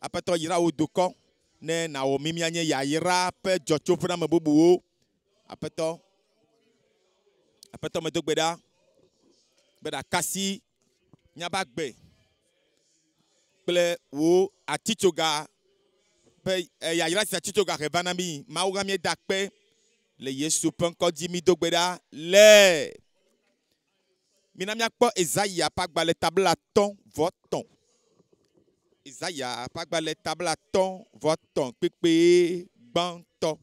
Aƒetɔ yra wò dukɔ ne nàwɔ mí míanye yayra ƒe dzɔtsoƒe na ame bubuwo. Aƒetɔ, Aƒetɔ medo gbe ɖa be nàka asi míaƒe agbe kple wò atitsoga ƒe yayra si atitsoga he va na mí. Mawu gã míeda akpe le Yesu ƒe ŋkɔ dzi mído gbe ɖa le. Mina míakpɔ Esaya ƒe agbalẽ ta 53. Esaya ƒe agbalẽ ta 53 kpekpe gbãtɔ.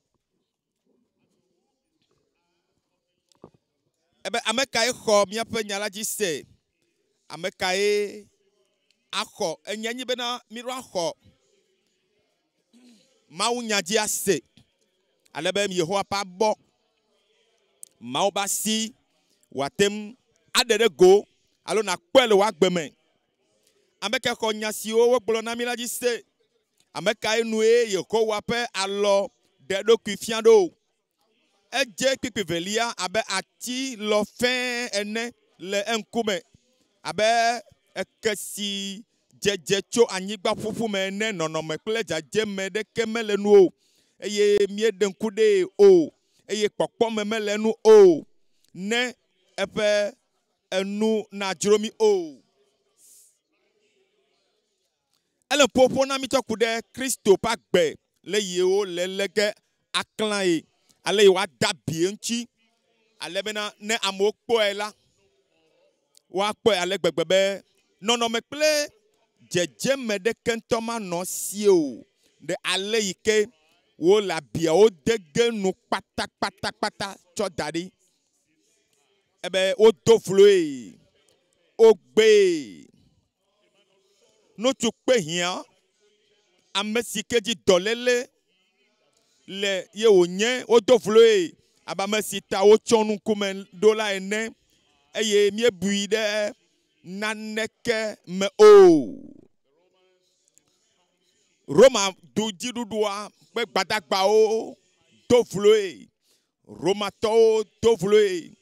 Ebe ame kae xɔ míaƒe nya la dzi se? Ame kae axɔ enya nyi bena míɖo axɔ Mawu nya dzi ase ale be Yehowa ƒe abɔ, Mawu ƒe asi wòate ŋu aɖe ɖe go alo nàkpɔe le wò agbe me. Ame kae xɔ nya siwo wogblɔ na mí la dzi se? Ame kae nue Yehowa ƒe alɔ ɖe eɖokui fia ɖo? Edze kpikpi velia abe ati lɔ fɛ̃ ene le eŋkume, abe eke si dzedze tso anyigba ƒuƒu me ene, nɔnɔme kple dzadzeme ɖeke mele enu o, eye míeɖe ŋku ɖee o, eye kpɔkpɔme mele enu o, ne eƒe enu nadzro mí o. Ele ƒoƒo na mí tsɔ ku ɖe Kristo ƒe agbe le yewo le lé ge aklãe, ale yi woade abi eŋuti, ale bena ne amewo kpɔe la, woakpɔe ale gbegbe be nɔnɔme kple dzedzeme ɖeke ŋutɔ manɔ esi o, ɖe ale yi ke wole abiawo de ge nu kpatakpatakpata tsɔ da ɖi. Ebe wodo vloe, wogbee. Ŋutsu kpe hiã, ame si ke dzi dɔléle le ye wònye. Wodo vloe abe ame si ta wotsɔ nu ŋkume ɖo la ene, eye míebui ɖe naneke me o. Roma dudziɖuɖua ƒe gbadagbawo do vloe. Romatɔwo do vloe,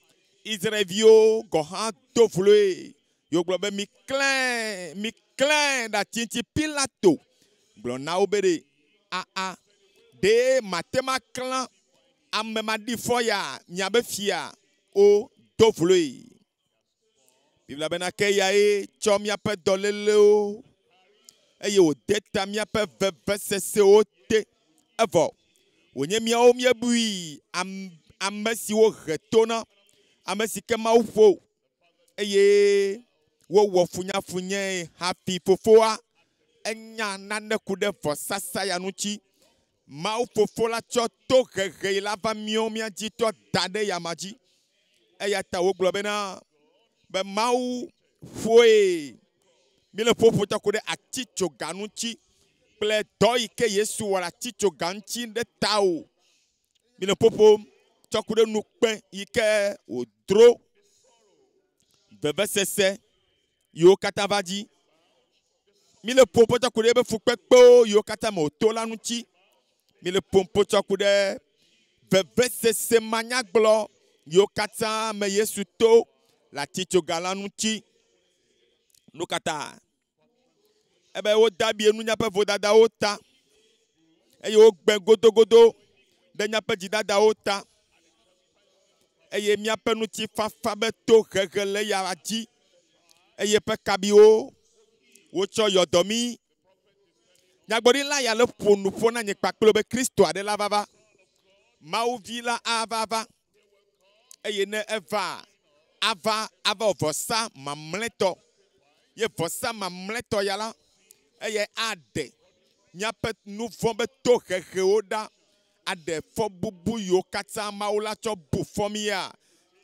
Israelviwo gɔ̃ hã do vloe. Yewo gblɔ be, Miklãe, miklãe ɖe ati ŋuti. Pilato gblɔ na wo be ɖe, Aa, ɖe mate ŋu aklã ame maɖifɔ ya miabe fia? Wodo vloe. Biblia bena ke eyae tsɔ míaƒe dɔlélewo eye wòde ta míaƒe vevesesewo te. Evɔ wònye míawo míebui ame siwo he to na, ame si ke Mawu ƒo eye wowɔ funyafunyae hafi fofoa enya nane ku ɖe vɔsasa ya ŋuti. Mawu Fofo la tsɔ tohehe la va míawo mía dzi trɔ da ɖe eyama dzi. Eya ta wogblɔ bena, be Mawu ƒoe. Míele ƒoƒo tsɔ ku ɖe atitsoga ŋuti kple dɔ yi ke Yesu wɔ le atitsoga ŋuti ɖe tawò. Míele ƒoƒo tsɔ ku ɖe nukpe yi ke wòdro vevesese yiwo katã va dzi. Míele ƒoƒo tsɔ ku ɖe eƒe fukpekpewo yiwo katã me wòto la ŋuti. Míele ƒoƒo tsɔ ku ɖe vevesese manyagblɔ yiwo katã me Yesu to le atitsoga la ŋuti. Nu ka ta? Ebe wode abi enu míaƒe vodadawo ta eye wogbe godogodo ɖe míaƒe dzidadawo ta eye míaƒe ŋutifafa be tohehe le eya dzi eye eƒe kabiwo wotsɔ yɔ dɔ mí. Nyagblɔɖila ya le ƒo nu ƒo na nye kpakple be Kristo aɖe la va va. Mawu vi la ava va. Eye ne eva, ava ava wɔ vɔsa mamlɛtɔ. Ye vɔsa mamlɛtɔ ya la, eyae aɖe míaƒe nuvɔ̃ be tohehewo ɖa, aɖe fɔbubu yiwo katã Mawu la tsɔ bu fɔ mía.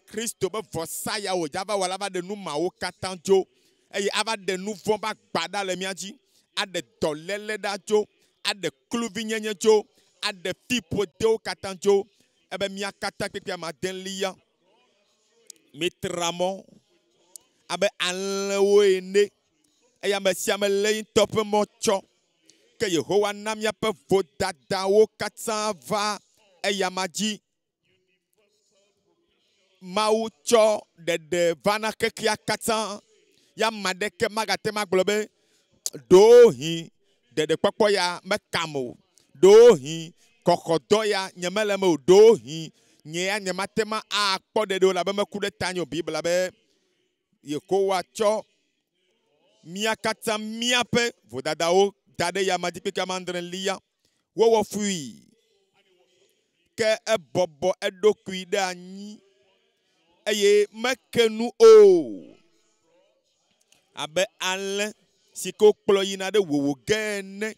Kristo be vɔsa ya wòdze ava wɔ la ava ɖe nu mawo katã dzo, eye ava ɖe nuvɔ̃ be agba ɖa le mía dzi, aɖe dɔléle ɖa dzo, aɖe kluvinyenye dzo, aɖe fiƒodewo katã dzo, Ebe mía katã kpekpe ame adelia mítra mɔ abe alẽwo ene, eye ame sia ame lé ye ŋutɔ ƒe mɔ tsɔ. Ke Yehowa na míaƒe vodadawo katã va eyama dzi. Mawu tsɔ ɖeɖe va na xexea katã, ya ame aɖeke magate ŋu agblɔ be, Ɖewohĩ, Ɖeɖekpɔkpɔ ya mekam o. Ɖewohĩ kɔxɔdɔ ya nyemele eme o. Ɖewohĩ nye ya nyemate ŋu akpɔ ɖeɖe o elabe meku ɖe tanye o. Biblia be Yehowa tsɔ mía katã míaƒe vodadawo da ɖe yame dzi kpekpe ame adrelia. Wowɔ fui ke ebɔbɔ eɖokui ɖe anyi eye meke nu o abe alẽ si ke wokplɔ yina ɖe wowo ge ene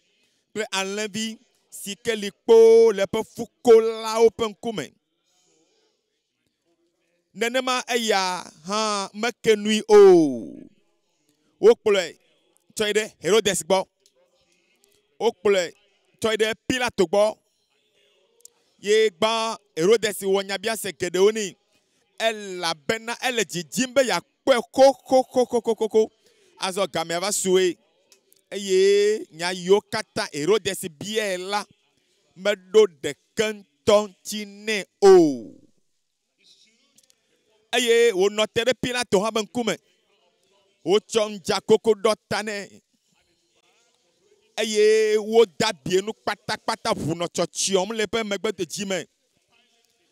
kple alẽvi si ke li kpoo le eƒe fukolawo ƒe ŋkume. Nenema eya hã meke nui o. Wokplɔe tsɔ yi ɖe Herodes gbɔ. Wokplɔe tsɔ yi ɖe Pilato gbɔ. Ye gbã Herodes wɔ nyabiase geɖewo nɛ elabena ele didim be yeakpɔe xoxoxoxoxo. Azɔ gamea va sue eye nya yiwo katã Herodes biae la meɖo ɖeke ŋutɔ ŋuti nɛ o. Eye wònɔ te ɖe Pilato hã be ŋkume. Wotsɔ ŋdzakoko ɖɔ ta nɛ eye woda bie nu kpatakpata ʋu nɔ tsɔtsyɔm le eƒe megbe dzime.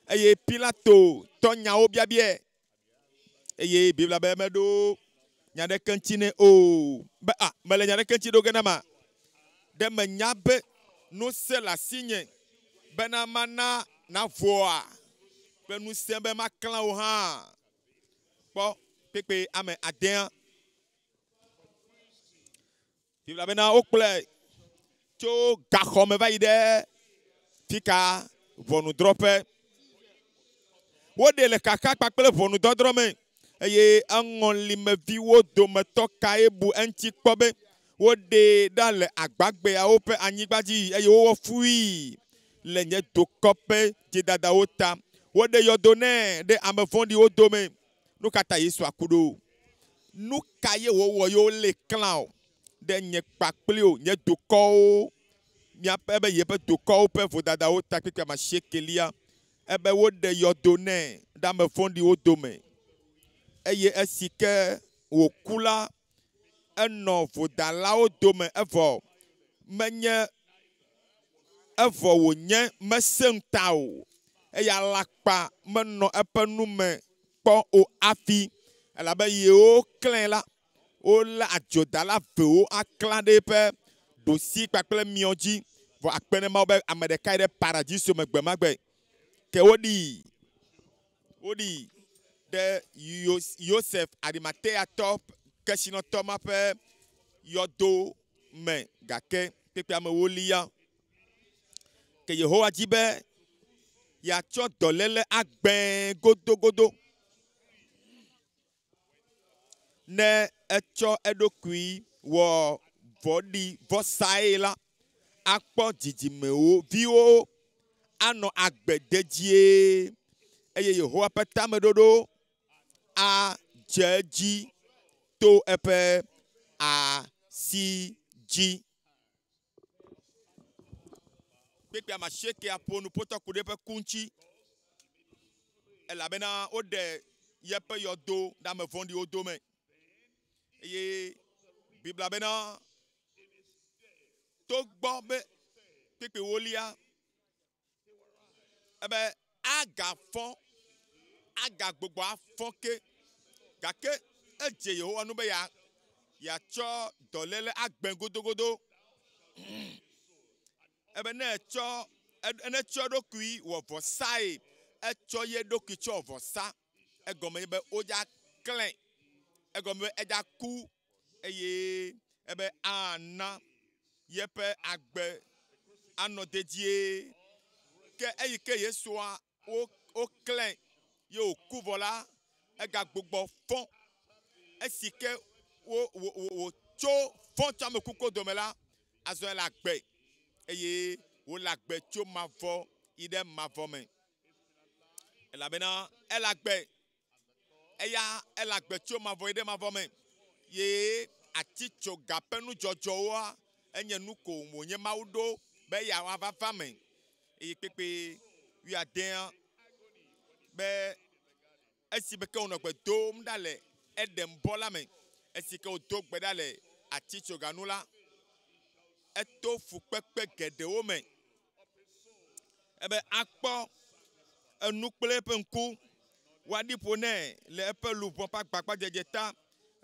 Eye Pilato tɔ nyawo biabiae. Eye Biblia be meɖo nya ɖeke ŋuti nɛ o. Be a mele nya ɖeke ŋuti ɖo ge na ma. Ɖe menya be ŋusẽ le asinye bena mana navoa kple ŋusẽ be maklã wò hã. Kpɔ kpekpe ame adea. Biblia bena wokplɔe tso gaxɔme va yi ɖe fika ʋɔnudrɔ̃ƒe. Woɖe le xaxa kpakple ʋɔnudɔdrɔ̃ me eye eŋɔlimeviwo dometɔ kae bu eŋuti kpɔ be woɖee ɖa le agbagbeawo ƒe anyigba dzi eye wowɔ fui le nye dukɔ ƒe dzidadawo ta. Woɖe yɔdo nɛ ɖe ame vɔ̃ɖiwo dome. Nu ka ta Yesu aku ɖo? Nu ka ye wòwɔ ye wolé klã o ɖe nye kpakple o nye dukɔwo miaƒe ebe yeƒe dukɔwo ƒe vodadawo ta kpekpe ame asiekelia ebe woɖe yɔdo nɛ ɖe ame vɔ̃ɖiwo dome eye esi ke wòku la enɔ vodalawo dome evɔ menye evɔ wònye mesẽ ŋuta o eye alakpa menɔ eƒe nu me kpɔ o hafi elabe yewo klãe la wolé adzodala vewo aklã ɖe eƒe ɖusi kpakple miɔ dzi vɔ akpe ne Mawu be ame ɖeka yi ɖe paradiso me gbe ma gbe. Ke woɖii woɖii ɖe Yosef Arimateatɔ kesinɔtɔ ma ƒe yɔdo me gake kpekpe amewo lia. Ke Yehowa dzi be yeatsɔ dɔléle agbẽ godogodo. Ne etsɔ eɖokui wɔ vɔ̃ɖi vɔsae la, akpɔ dzidzimewo viwo anɔ agbe dedie eye Yehowa ƒe tameɖoɖo adze edzi to eƒe asi dzi. Kpekpe ame asiekea ƒo nu ƒotɔ ku ɖe eƒe ku ŋuti elabena woɖe yeƒe yɔdo ɖe ame vɔ̃ɖiwo dome. Eye Biblia bena togbɔ be kpekpe wolia ebe agafɔ agagbugbɔ afɔ ke gake edze Yehowa nu be ya yeatsɔ dɔléle agbẽ godogodo. Ebe ne etsɔ ne etsɔ eɖokui wɔ vɔsae etsɔ ye ɖokui tsɔ vɔsa egɔme nye be wodza klẽ egɔme be edza ku eye ebe ana yeƒe agbe anɔ dedie. Ke eyi ke Yesua wo woklẽ ye wòku vɔ la egagbugbɔ fɔ esi ke wo wo wòtso fɔ tso ame kukuwo dome la azɔ ele agbe eye wòle agbe tso mavɔ yi ɖe mavɔ me elabena ele agbe eya ele agbe tso mavɔ yi ɖe mavɔ me ye atitsoga ƒe nudzɔdzɔwoa enye nu ko wònye Mawu ɖo be ya woava va me eye kpekpe wuiadea be esi be ke wònɔ gbe dom ɖa le Eɖem bɔ la me esi ke wòdo gbe ɖa le atitsoga nu la. eto fukpekpe geɖewo me. Ebe akpɔ enu kple eƒe ŋku, woaɖi ƒo nɛ le eƒe luʋɔ ƒe agbagbadzedze ta.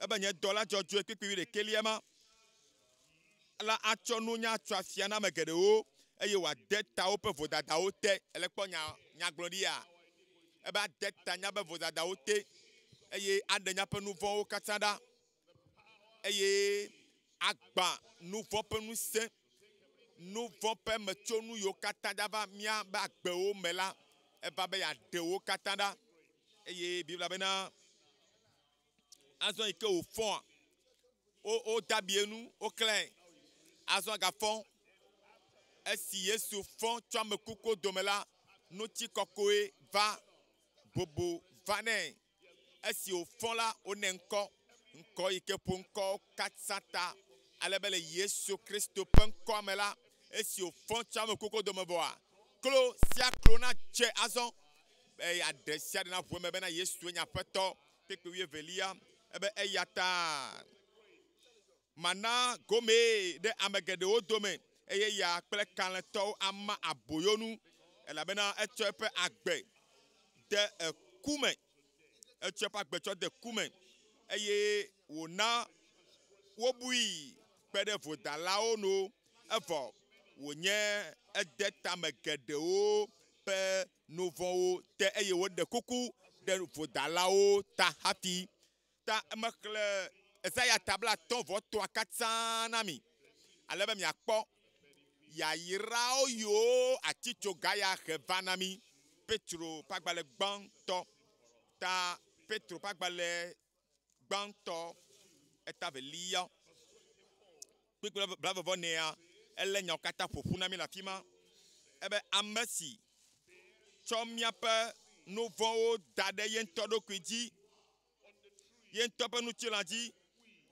Ebe nye dɔla dzɔdzɔe kpikpi wuiɖekɛlia ma la atsɔ nunya atsɔ afia na ame geɖewo eye wòade ta woƒe vodadawo te. Ele kpɔ nya nyagblɔɖia? Ebe ade ta míaƒe vodadawo te eye aɖe míaƒe nu vɔ̃wo katã ɖa eye agbã nu vɔ̃ ƒe ŋusẽ, nu vɔ̃ ƒe metsonu yiwo katã va míaƒe agbewo me la, eva be yeaɖe wo katã ɖa. Eye Biblia bena azɔ yi ke wòfɔa, wo wode abi enu, woklãe. Azɔ gafɔ. Esi Yesu fɔ tso ame kukuwo dome la, ŋutikɔkɔe va, bubu va nɛ. Esi wòfɔ la, wonɛ ŋkɔ, ŋkɔ yi ke ƒo ŋkɔwo katã ta. Ale be le Yesu Kristo ƒe ŋkɔa me la, esi wòfɔ tso ame kukuwo dome vɔa, klo sia klo nadze azɔ be yeaɖe sia ɖe naʋu eme bena Yesue nye Aƒetɔ. Kpekpe wuievelia, ebe eya ta mana gomee ɖe ame geɖewo dome, eye eya kple kalẽtɔwo ama aboyonu, elabena etsɔ eƒe agbe de eku me. Etsɔ eƒe agbe tsɔ de ku me, eye wòna wobui kpe ɖe vodalawo nu, evɔ wònye ede tame geɖewo ƒe nu vɔ̃wo te eye wòɖe kuku ɖe vodalawo ta hafi. Ta mexlẽ Esaya ta blaetɔ̃ vɔ etɔ̃a katã na mi, ale be miakpɔ yayrawo yiwo atitsoga ya he va na mi. Petro ƒe agbalẽ gbãtɔ ta Petro ƒe agbalẽ gbãtɔ eta velia kpukpui blaeve nea, elé nyawo katã ƒo ƒu na mí le afi ma. Ebe ame si tsɔ míaƒe nu vɔ̃wo da ɖe ye ŋutɔ ɖokui dzi, ye ŋutɔ ƒe ŋutilã dzi,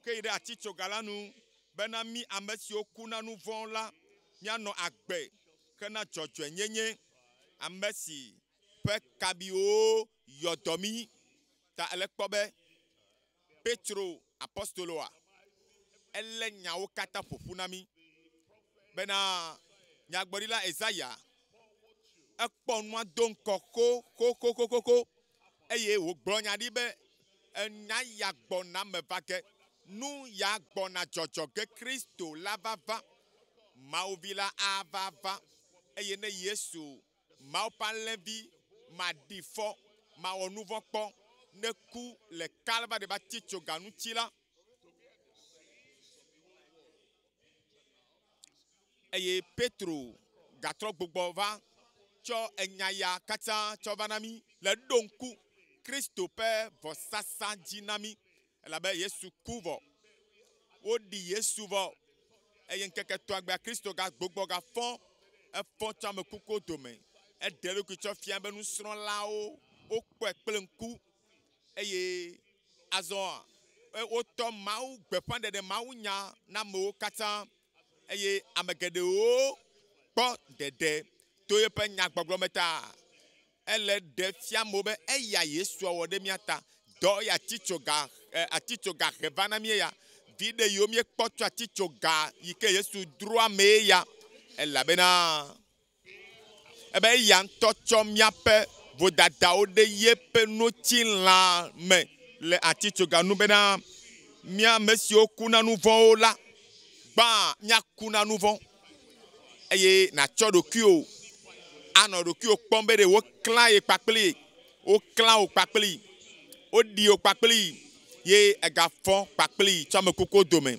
ke yi ɖe atitsoga la nu bena mí ame siwo ku na nu vɔ̃ la míanɔ agbe hena dzɔdzɔenyenye. Ame si ƒe kabiwo yɔ dɔ mí ta ele kpɔ be Petro apostoloa elé nyawo katã ƒo ƒu na mí bena nyagblɔɖila Esaya ekpɔ nua do ŋkɔ xoxoxoxoxo eye wògblɔ nya ɖi be enya ya gbɔna me va ge, nu ya gbɔna dzɔdzɔ ge, Kristo la va va, Mawuvi la ava va eye ne Yesu Mawu ƒe alẽvi maɖifɔ, mawɔ nuvɔ̃ kpɔ, ne ku le Kalvari ƒe atitsoga ŋuti la, eye Petro gatrɔ gbugbɔ va tsɔ enya ya katã tsɔ va na mí le ɖo ŋku Kristo ƒe vɔsasa dzi na mí, elabe Yesu ku vɔ. Woɖi Yesu vɔ eye ŋkeke etɔ̃agbea Kristo gagbugbɔ gafɔ, efɔ tso ame kukuwo dome. Eɖe eɖokui tsɔ fia be nusrɔ̃lawo wokpɔe kple ŋku eye azɔ wotɔ Mawu gbeƒãɖeɖe mawunya na amewo katã eye ame geɖewo kpɔ ɖeɖe to eƒe nyagbɔgblɔ me ta. Ele ɖe fia amewo be eya Yesua wɔ ɖe mía ta. Dɔ ya atitsoga atitsoga he va na mí ya. Viɖe yiwo míekpɔ tso atitsoga yi ke Yesu droa mee ya. Elabena ebe eya ŋutɔ tsɔ míaƒe vodadawo ɖe yeƒe ŋutilã me le atitsoga nu bena mía ame siwo ku na nu vɔ̃wo la, gbã míaku na nu vɔ̃ eye nàtsɔ ɖokuiwò anɔ ɖokuiwò kpɔm be ɖe woklã ye kpakpli, woklã wò kpakpli, woɖi wò kpakpli ye egafɔ kpakpli tso ame kukuwo dome.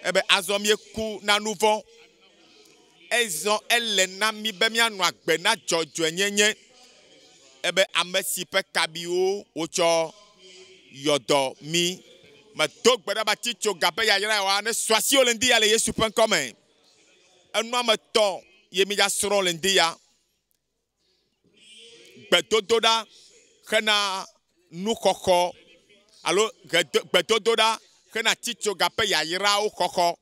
Ebe azɔ míeku na nu vɔ̃. Ezɔ ele na mí be míanɔ agbe na dzɔdzɔenyenye. Ebe ame si ƒe kabiwo wotsɔ yɔ dɔ mí. Medo gbe ɖa be atitsoga ƒe yayra yawoa ne su asiwò le ŋdi ya le Yesu ƒe ŋkɔ me. Enu ame etɔ̃ ye mídza srɔ̃ le ŋdi ya. Gbedodoɖa hena nuxɔxɔ alo gbedodoɖa hena atitsoga ƒe yayrawo xɔxɔ.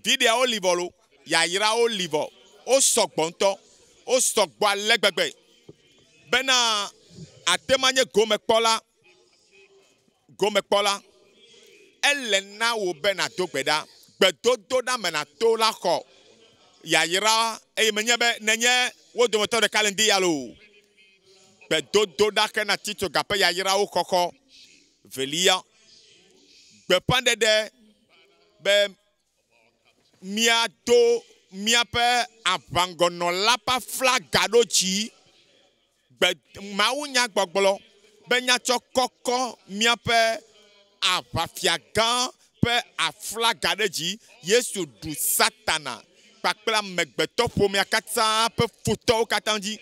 Viɖeawo li vɔ lo, yayrawo li vɔ. Wosɔ gbɔ ŋutɔ. Wosɔ gbɔ ale gbegbe bena ate ŋu anye gomekpɔla. Gomekpɔla, ele na wò be nàdo gbe ɖa. Gbedodoɖa me nàto la xɔ yayra eye menye be nènye wo dometɔ ɖeka le ŋdi ya loo. Gbedodoɖa xena titsoga ƒe yayrawo xɔxɔ. Velia, gbeƒãɖeɖe be míado míaƒe aʋaŋgɔnɔla ƒe aflaga ɖo dzi. Gbe mawunyagbɔgblɔ be míatsɔ kɔkɔ míaƒe aʋafiagã ƒe aflaga ɖe dzi. Yesu ɖu Satana kpakple amegbetɔƒomea katã ƒe futɔwo katã dzi.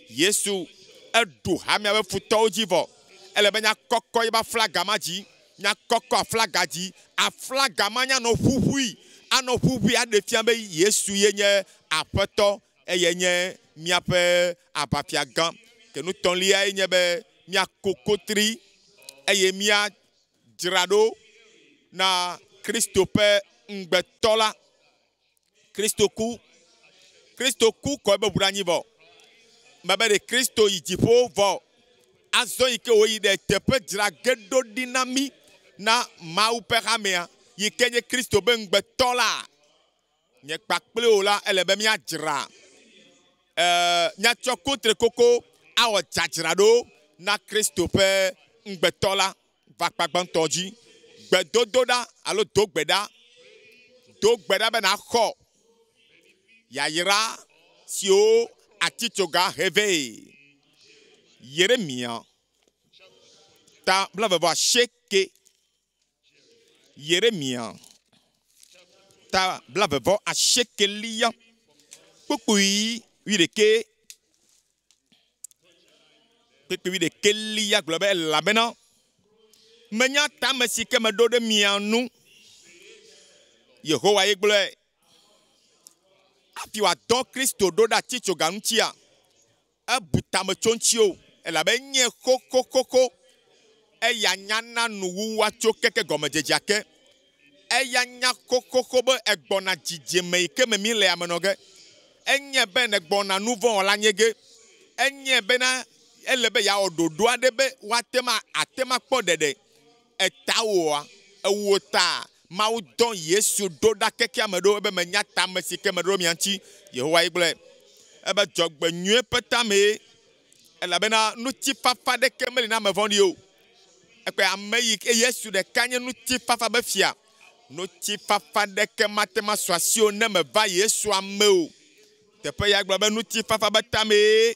Yesu eɖu hamea ƒe futɔwo dzi vɔ. Ele be míakɔkɔ eƒe aflaga ma dzi. Míakɔkɔ aflaga dzi. Aflaga ma nyanɔ ʋuʋui, anɔ ʋuʋui aɖe fia be Yesu ye nye Aƒetɔ, eye nye míaƒe aʋafia gã. Ke nu tɔ̃liae nye be míako kotri eye míadzra ɖo na Kristo ƒe ŋugbetɔ la. Kristo ku. Kristo ku kɔ ebe ʋu ɖe anyi vɔ. Mebe ɖe Kristo yi dziƒo vɔ. Azɔ yi ke wòyi ɖe teƒe dzra ge ɖo ɖi na mí na Mawu ƒe hamea yi ke nye Kristo be ŋugbetɔ la. Nye kpakple wò la, ele be míadzra, e, míatsɔ kotre koko awɔ dzadzraɖo na Kristo ƒe ŋugbetɔ la va akpa gbãtɔ dzi. Gbedodoɖa alo do gbe ɖa. Do gbe ɖa be nàxɔ yayra siwo atitsoga he vɛ. Yeremia ta 28. Yeremia ta 28 kpukpui wuiɖekɛ. Kpukpui wuiɖekɛlia gblɔ be elabena menya tame si ke meɖo ɖe mia ŋu. Yehowa ye gblɔe. Hafi wòadɔ Kristo ɖo ɖe atitsoga ŋutia, ebu tame tso ŋutiwò elabe enye xoxoxoxo. Eya nya na nuwuwua tso keke gɔmedzedzea ke. Eya nya xoxoxo be egbɔna dzidzime yi ke me mi le ame nɔ ge. Enye be nègbɔna nu vɔ̃ wɔla nye ge. Enye bena ele be yeawɔ ɖoɖo aɖe be woate ma ate ma kpɔ ɖeɖe. Eta wòa, ewò ta. Mawu dɔ Yesu ɖo ɖa kekea me ɖo ebe menya tame si ke meɖo ɖe mia ŋuti. Yehowa ye gblɔe. Ebe dzɔgbenyui ƒe tamee elabena ŋutifafa ɖeke meli na ame vɔ̃ɖi o. Ekpe ame yi ke Yesu ɖeka nye ŋutifafa be fia. Ŋutifafa ɖeke mate ma su asiwò ne meva Yesu ame o. Teƒe ya gblɔ be ŋutifafa be tamee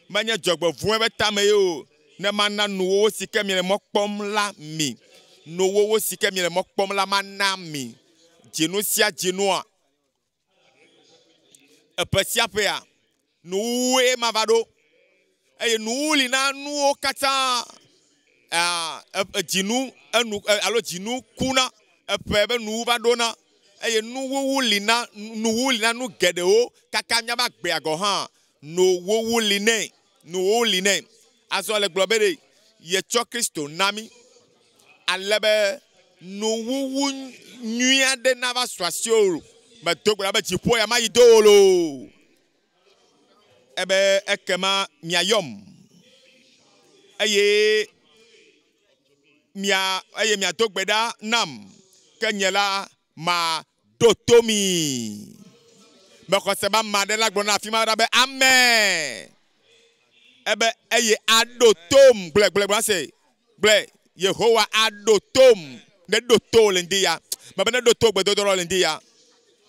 menye dzɔgbevɔ̃e be tamee o. Ne mana nuwowo si ke miele mɔ kpɔm la mi. Nuwowo si ke miele mɔ kpɔm la mana mi. Dzinu sia dzinua, eƒe sia ƒea, nuwuwue mava ɖo. Eye nuwu li na nuwo katã. Dzinu enu alo dzinu kuna, eƒe be nuwu va ɖona. Eye nuwuwu li na nuwu li na nu geɖewo kaka míaƒe agbea gɔ̃ hã. Nuwuwu li nɛ. Nuwuwu li nɛ. Azɔ le gblɔ be ɖe yetsɔ Kristo na mí ale be nuwuwu nyui aɖe nava su asiwò. Medo gbe ɖa be dziƒo ya mayi do wò loo. Ebe ekema miayɔm eye mia eye miado gbe ɖa nam ke nye la maɖo to mi. Mexɔ se be ame aɖe la gblɔ na afi ma ɖa be amen. Ebe eye aɖo tom. Gblɔe gblɔe gblɔ ase. Gblɔe Yehowa aɖo tom. Ne ɖo to le ŋdi ya. Mebe ne ɖo to gbedodoɖa le ŋdi ya.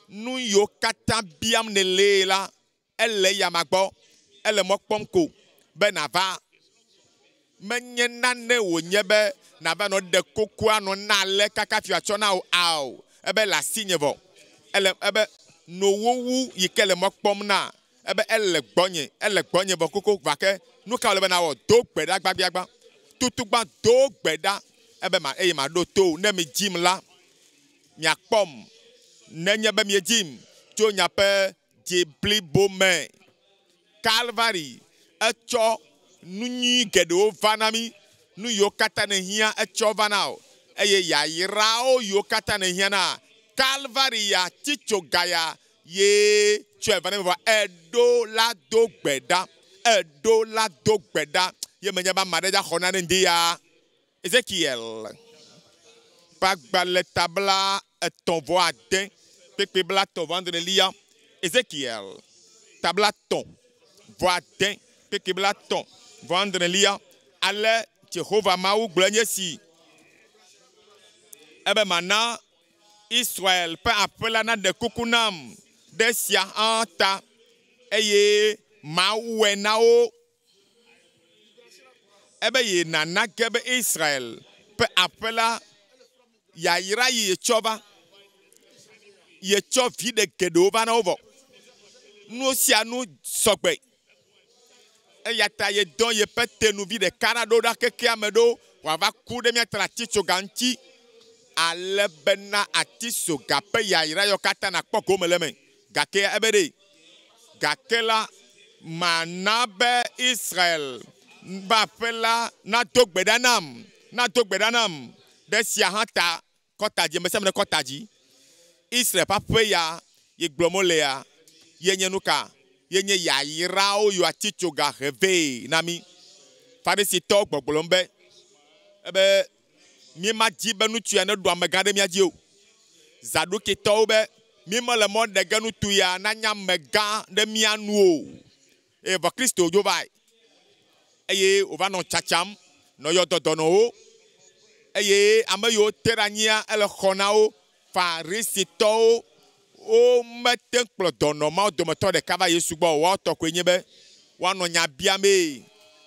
Nu yiwo katã biam nèle la, ele eyama gbɔ. Ele mɔ kpɔm ko be nàva. Menye nane wònye be nàva nɔ ɖe kokua nɔ na ale kaka fi wòatsɔ na wò ao. Ebe le asinye vɔ. Ele ebe nuwuwu yi ke le mɔ kpɔm na ebe ele gbɔnye, ele gbɔnye vɔ koko va ke nu ka wòle be nawɔ? Do gbe ɖa gbagbiagba. Tutugba do gbe ɖa ebe ma eye maɖo to ne midzim la, miakpɔm. Nenye be miedzim tso miaƒe dzi blibo me. Kalvari etsɔ nu nyui geɖewo va na mí. Nu yiwo katã nèhiã etsɔ va na wò eye yayrawo yiwo katã nèhiã na Kalvari ya titsoga ya ye tsɔe va na mí vɔ eɖo la do gbe ɖa. Eɖo la do gbe ɖa ye menye be ame aɖe dza xɔ nane ŋdi ya. Ezekiel ƒe agbalẽ ta 36 kpekpe 33. Ezekiel ta 36 kpekpe 30. Ale Jehova Mawu gblɔe nye si. Ebe mana Israel ƒe aƒe la naɖe kuku nam ɖe esia hã ta, eye mawɔe na wo. Ebe yenana ge be Israel ƒe aƒe la yayra yi yetsɔ va. Yetsɔ viɖe geɖewo va na wo vɔ. Nu sia nu sɔgbe. Eya ta yedɔ yeƒe tenuvi ɖeka ɖa ɖo ɖa kekea me ɖo wòava ku ɖe mía ta le atitsoga ŋuti, ale bena atitsoga ƒe yayra yawo katã nakpɔ gome le eme. Gake ebe ɖe, gake la, mana be Israel ƒe aƒe la nado gbe ɖa nam, nado gbe ɖa nam ɖe esia hã ta. Kɔ ta dzi, ame sia ame nekɔ ta dzi. Israel ƒe aƒe ya ye gblɔm wolea, ye nye nuka? Ye nye yayrawo yɔ atitsoga he vɛ na mí. Farisitɔwo gbɔgblɔm be, ebe mímadi be ŋutsu ya neɖu amegã ɖe mía dzi o. Zadukitɔwo be, mímele mɔ ɖe ge ŋutsu ya nanye amegã ɖe mía nu o. Eye vɔ Kristo dzo vae, eye wòva nɔ tsatsam, nɔ yɔ dɔ dɔnɔwo, eye ame yiwo te ɖe anyia, ele xɔ na wo. Farisitɔwo womete ŋu kplɔ dɔnɔ mawo dometɔ ɖeka va Yesu gbɔ o. Woawo tɔ koe nye be woanɔ nya biamee.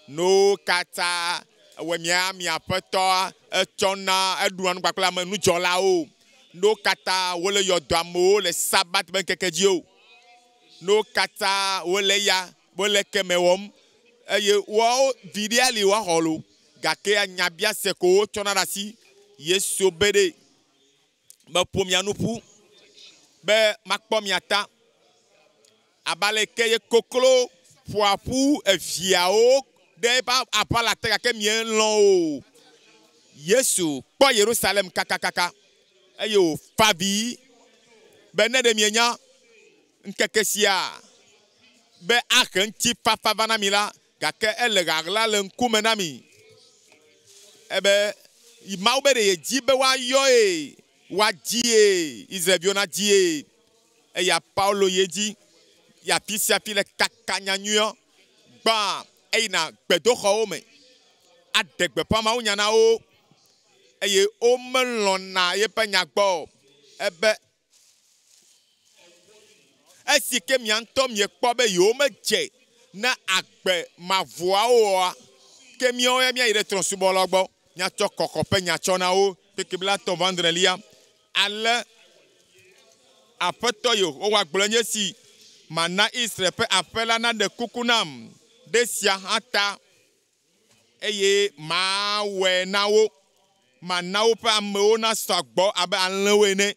Nu ka ta ewɔ mia mia Aƒetɔa etsɔna eɖua nu kpakple ame nudzɔlawo? Nu ka ta wole yɔ dɔ amewo le Sabat ƒe ŋkeke dzi o? Nu ka ta wole ya wole keme wɔm? Eye woawo viɖea li woaxɔ lo, gake nyabiase ko wotsɔna ɖe asi. Yesu be ɖe, Meƒo mia nu ƒu be makpɔ mia ta, abe aleke ye koklo ƒoa ƒu eviawo ɖe eƒe aʋala te gake mielɔ̃ o. Yesu kpɔ Yerusalem kakakaka eye wòfa avi be ne ɖe mienya ŋkeke sia be ahe ŋutifafa va na mi la, gake ele ɣaɣla le ŋkume na mi. Ebe Mawu be ɖe yedi be woayɔ ye, woadzi ye, Israelviwo nadzi ye. Eya Paulo yi edzi yi afi sia afi le kaka nyanyuiɔ. Gbã, eyina gbedoxɔwo me aɖe gbeƒã mawunya na wo eye womelɔ̃na yeƒe nya gbɔ o. Ebe Esi ke mia ŋutɔ miekpɔ be yewomedze na agbe mavɔa oa, ke míawo ya míayi ɖe trɔ̃subɔlawo gbɔ, míatsɔ kɔkɔ ƒe nya tsɔ na wo. Kpekpe 35. Ale Aƒetɔ Yehowa gblɔe nye esi, Mana Israel ƒe aƒe la naɖe kuku nam ɖe esia hã ta, eye mawɔe na wo. Mana woƒe amewo nasɔ agbɔ abe alẽwo ene.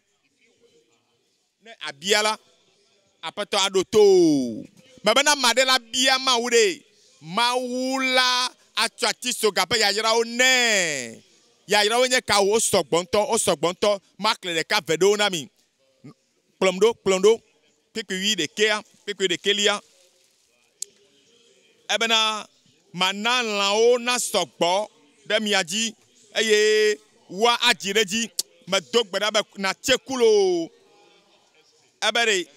Ne àbia la, Aƒetɔ aɖo to wò. Mebe ne ame aɖe la bia Mawu ɖe, Mawu la atsɔ atisoga ƒe yayrawo nɛ. Yayrawo nye kawo? Wosɔ gbɔ ŋutɔ, wosɔ gbɔ ŋutɔ. Maxlẽ ɖeka eve ɖewo na mi. Kplɔm ɖo, kplɔm ɖo. Kpukpui wuiɖekɛa, kpukpui ɖekɛlia. Ebena mana lãwo nasɔ gbɔ ɖe mia dzi, eye woadzi ɖe edzi. Medo gbe ɖa be nàtse ku loo. Ebe ɖe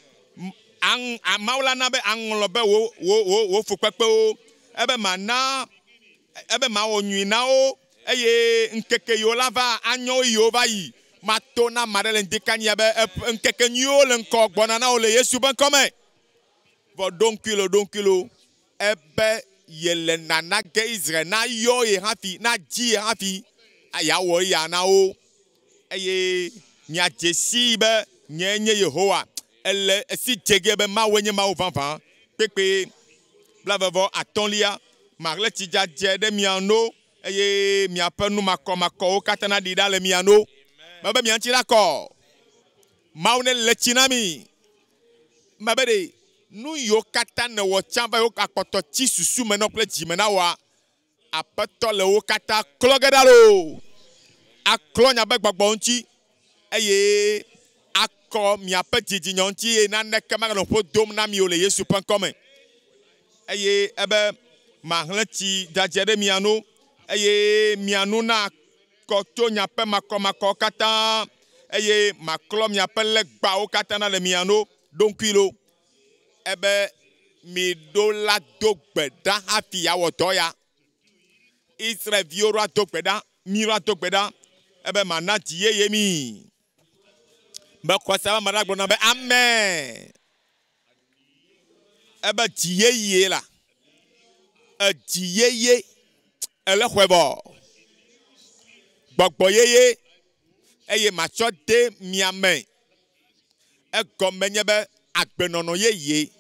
Mawu la na be aŋlɔ be wò wò wò wò fukpekpewo. Ebe mana ebe mawɔ nyui na wo eye ŋkeke yiwo la va anyɔ wo yiwo va yi. Mato na ame aɖe le ŋdikanyia be eƒe ŋkeke nyuiwo le ŋkɔ gbɔna na wò le Yesu ƒe ŋkɔ me. Vɔ ɖo ŋkui lo, ɖo ŋkui lo, ebe yele nana ge Israel nayɔ ye hafi, nadzi ye hafi yeawɔ eya na wo. Eye miadze sii be nyee nye Yehowa. Ele esi dze ge be Mawue nye Mawu vavã. Kpekpe 35, Maɣle tsi dzadzɛ ɖe mia no, eye miaƒe nu makɔmakɔwo katã naɖi ɖa le mia no. Mebe mia ŋuti nakɔ. Mawu nele tsi na mi. Mebe ɖe nu yiwo katã nèwɔ tsã va yi wogakpɔtɔ tsi susu me na wò kple dzi me na wòa, Aƒetɔ le wo katã klɔ ge ɖa loo. Aklɔ miaƒe gbɔgbɔ ŋuti, eye akɔ miaƒe dzidzinya ŋuti, eye naneke maganɔ ƒo dom na mi o le Yesu ƒe ŋkɔ me. Eye ebe, Mahlẽ tsi dzadzɛ ɖe mia nu, eye mia nu na. kɔ tso miaƒe makɔmakɔwo katã, eye maklɔ miaƒe legbawo katã ɖa le mia no ɖoŋkui lo. Ebe miɖo la do gbe ɖa hafi yeawɔ dɔ ya. Israelviwo ɖo ado gbe ɖa, miɖo ado gbe ɖa, ebe mana dzi yeye mi. Mexɔ se be ame aɖe agblɔ na be amen. Ebe dzi yeye la, edzi yeye ele xɔe vɔ. Gbɔgbɔ yeye eye matsɔ de mia me. Egɔme nye be agbenɔnɔ yeye,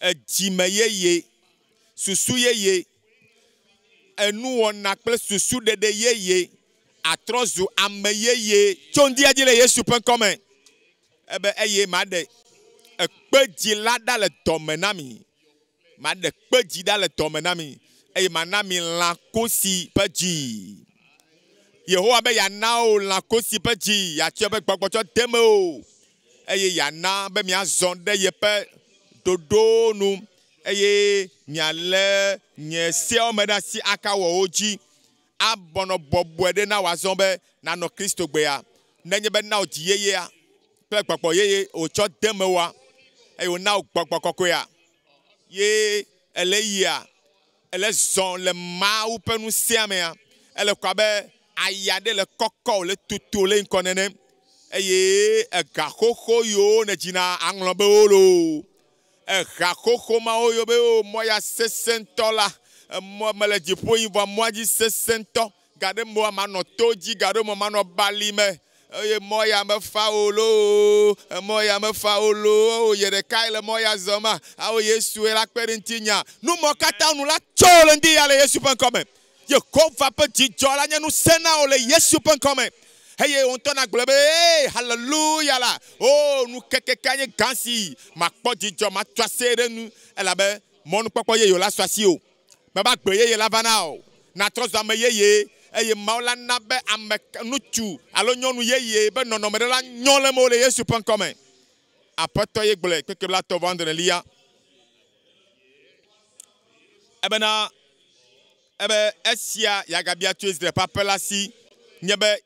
edzime yeye, susu yeye, enuwɔna kple susuɖeɖe yeye, atrɔ zu ame yeye tso ŋdia dzi le Yesu ƒe ŋkɔ me. Ebe eye maɖe ekpe dzi la ɖa le dɔme na mi. Maɖe kpe dzi ɖa le dɔme na mi eye mana mi lãkosi ƒe dzi. Yehowa be yeana wò lãkosi ƒe dzi, yeatsɔ eƒe gbɔgbɔ tsɔ de mewò eye yeana be miazɔ ɖe yeƒe ɖoɖowo nu eye mialé nye seawo me ɖe asi aka wɔ wo dzi. Abɔnɔ bɔbɔe ɖe na wò azɔ be nànɔ Kristo gbea, nenye be na wò dzi yeyea kple gbɔgbɔ yeye wòtsɔ de mewòa, eye wòna wò gbɔgbɔ kɔkɔea, ye èle yia, èle zɔ le Mawu ƒe ŋusẽa mea, ele ko abe aya ɖe le kɔkɔ wòle tutu le ŋkɔ nene, eye ega xoxo yiwo nèdzina aŋlɔ be wo loo. Eha xoxo mawo yɔ be o mɔ ya sesẽ ŋutɔ la, emɔ mele dziƒo yim vɔa mɔa dzi sesẽ ŋutɔ. Gaɖe mɔa manɔ to dzi, gaɖe mɔ manɔ bali me eye mɔ ya mefa o loo, emɔ ya mefa o loo, o ye ɖekae le mɔ ya zɔm ma, ao Yesue la kpe ɖe ŋutinyea. Nu mɔ katã nu la tso le ŋdi ya le Yesu ƒe ŋkɔ me. Yehowa ƒe dzidzɔ la nye ŋusẽ na wò le Yesu ƒe ŋkɔ me. Eye wò ŋutɔ nàgblɔ be, Ee, haleluya la! Oo, nukekekea nye gã si makpɔ dzidzɔ, matu aseye ɖe enu, elabe mɔnukpɔkpɔ yeye la su asiwò. Mebe agbe yeye la va na wò, nàtrɔ zu ame yeye, eye Mawu la na be ame, ŋutsu alo nyɔnu yeye be nɔnɔme ɖe la nyɔ le mewò le Yesu ƒe ŋkɔ me. Aƒetɔ ye gblɔe, kpekpe blaetɔ̃ vɔ adrelia. Ebena ebe esia yeagabia tso Israel ƒe aƒe la si nye be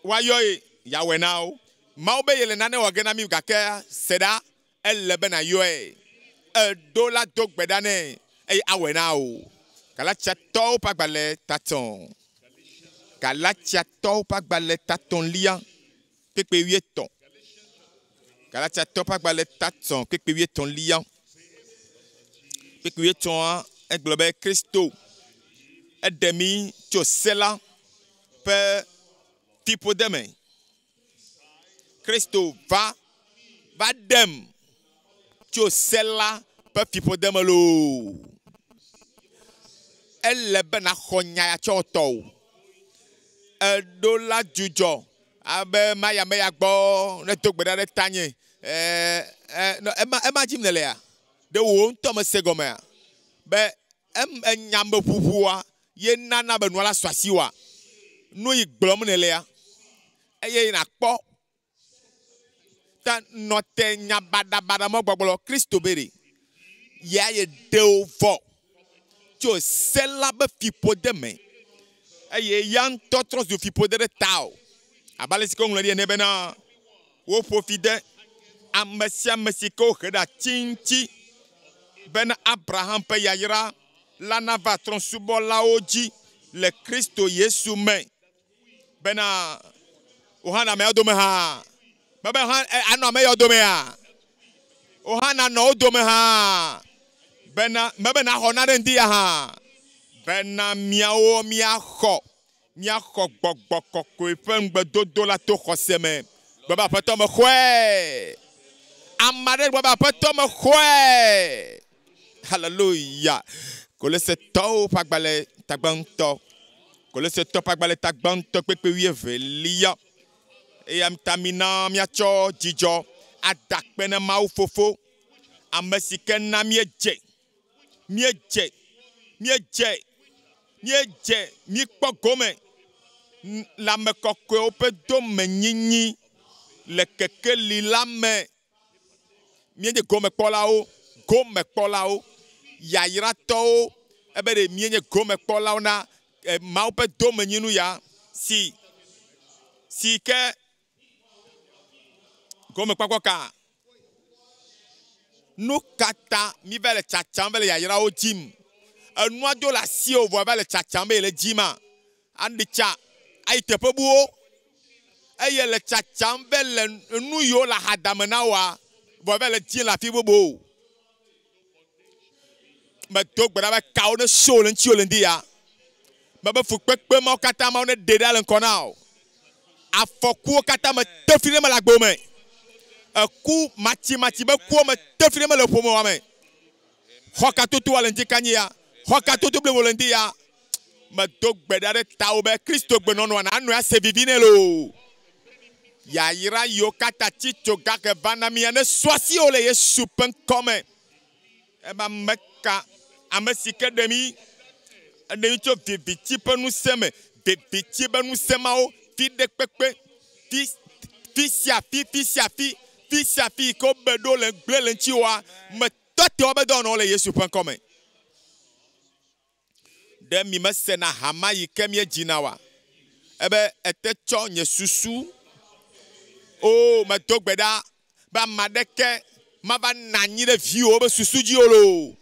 woayɔ ye, yeawɔe na wo. Mawu be yele nane wɔ ge na mí gake se ɖa, ele be nàyɔe. Èɖo la do gbe ɖa nɛ eye awɔe na wò. Galatiatɔwo ƒe agbalẽ tatɔ̃. Galatiatɔwo ƒe agbalẽ tatɔ̃lia kpekpe wuietɔ̃. Galatiatɔwo ƒe agbalẽ tatɔ̃ kpekpe wuietɔ̃lia. Kpekpe wuietɔ̃a egblɔ be Kristo eɖe mí tso se la ƒe fiƒode me. Kristo va va ɖem tso se la ƒe fiƒode me loo. Ele be nàxɔ nya ya tsɔ tɔwò. Eɖo la dzudzɔ abe maya meya gbɔ ne do gbe ɖa ɖe tanye. Ɛɛ, ɛ, ema, ema dzim nèlea? Ɖe wò ŋutɔ mese gɔmea? Be em, enyameʋuʋua ye nana be nua la su asiwòa? Nu yi gblɔm nèlea, eye nàkpɔ ta nɔ te nya baɖabaɖa mɔ gbɔgblɔ Kristo be ɖe ya ye ɖe wò vɔ tso se la be fiƒode me eye ya ŋutɔ trɔ zu fiƒode ɖe tawò. Abe ale si ke woŋlɔe ɖi ene bena, Woƒo fi de ame sia ame si ke wohe ɖe ati ŋuti bena Abraham ƒe yayra la nava trɔ̃subɔlawo dzi le Kristo Yesu me. Bena wò hã nànɔ ameawo dome hã. Mebe hã anɔ ame yawo domea? Wò hã nànɔ wo dome hã. Bena mebe nàxɔ naɖe ŋdi ya hã. Bena míawo míaxɔ míaxɔ gbɔgbɔ kɔkɔe ƒe ŋugbedodo la to xɔse me. Gblɔ be Aƒetɔ mexɔe. Ame aɖe gblɔ be Aƒetɔ mexɔe. Haleluya. Kolosetɔwo ƒe agbalẽ tagbãtɔ. Kolosetɔ ƒe agbalẽ tagbãtɔ kpekpe wuievelia. Eya ta mina míatsɔ dzidzɔ ada akpe na Mawu Fofo, ame si ke na míedze, míedze, míedze, míedze, míekpɔ gome le ame kɔkɔewo ƒe domenyinyi le kekeli la me. Míenye gomekpɔlawo, gomekpɔlawo, yayratɔwo, ebe ɖe míenye gomekpɔlawo na eh, Mawu ƒe domenyinu ya. si si ke gɔmekpɔkpɔ ka? Nu ka ta míva le tsatsam va le yayrawo dim? Enua do le asiwò vɔ va le tsatsam be yele dima? Aɖi tsa ayi teƒe buwo eye le tsatsam be le nu yiwo le axadame na wòa vɔ va le dim le afi bubu o. Medo gbe ɖa be kawo ne so le ŋutiwò le ŋdi ya. Mebe fukpekpe mawo katã Mawu neɖe ɖa le ŋkɔ na wò. Afɔkuwo katã mete fli ɖe eme le agbo me. Eku matsimatsi be kuwo mete fli ɖe eme le ƒomewa me. Xɔ ka toto wa le ŋdi kanyi ya? Xɔ ka toto blibo le ŋdi ya? Medo gbe ɖa ɖe tawò be Kristo gbenɔnɔa nanɔe ase vivi nɛ loo. Yayra yiwo katã tsi tso gake va na mía nesu asiwò le Yesu ƒe ŋkɔ me. Ebe ame ka, ame si ke ɖe mí, eɖe mí tso viviti ƒe ŋusẽ me, viviti ƒe ŋusẽ mawo, fi ɖe kpekpe, fi, fi sia fi, fi sia fi, fi sia fi yi ke wobe ɖo le gblẽ le ŋutiwòa, metɔ te woabe dɔwɔnawo le Yesu ƒe ŋkɔ me. Ɖe mi mesena ha ma yi ke míedzina oa? Ebe ete tsɔ nye susu. Oo, medo gbe ɖa be ame aɖeke mava nɔ anyi ɖe viwòwo be susu dzi o loo.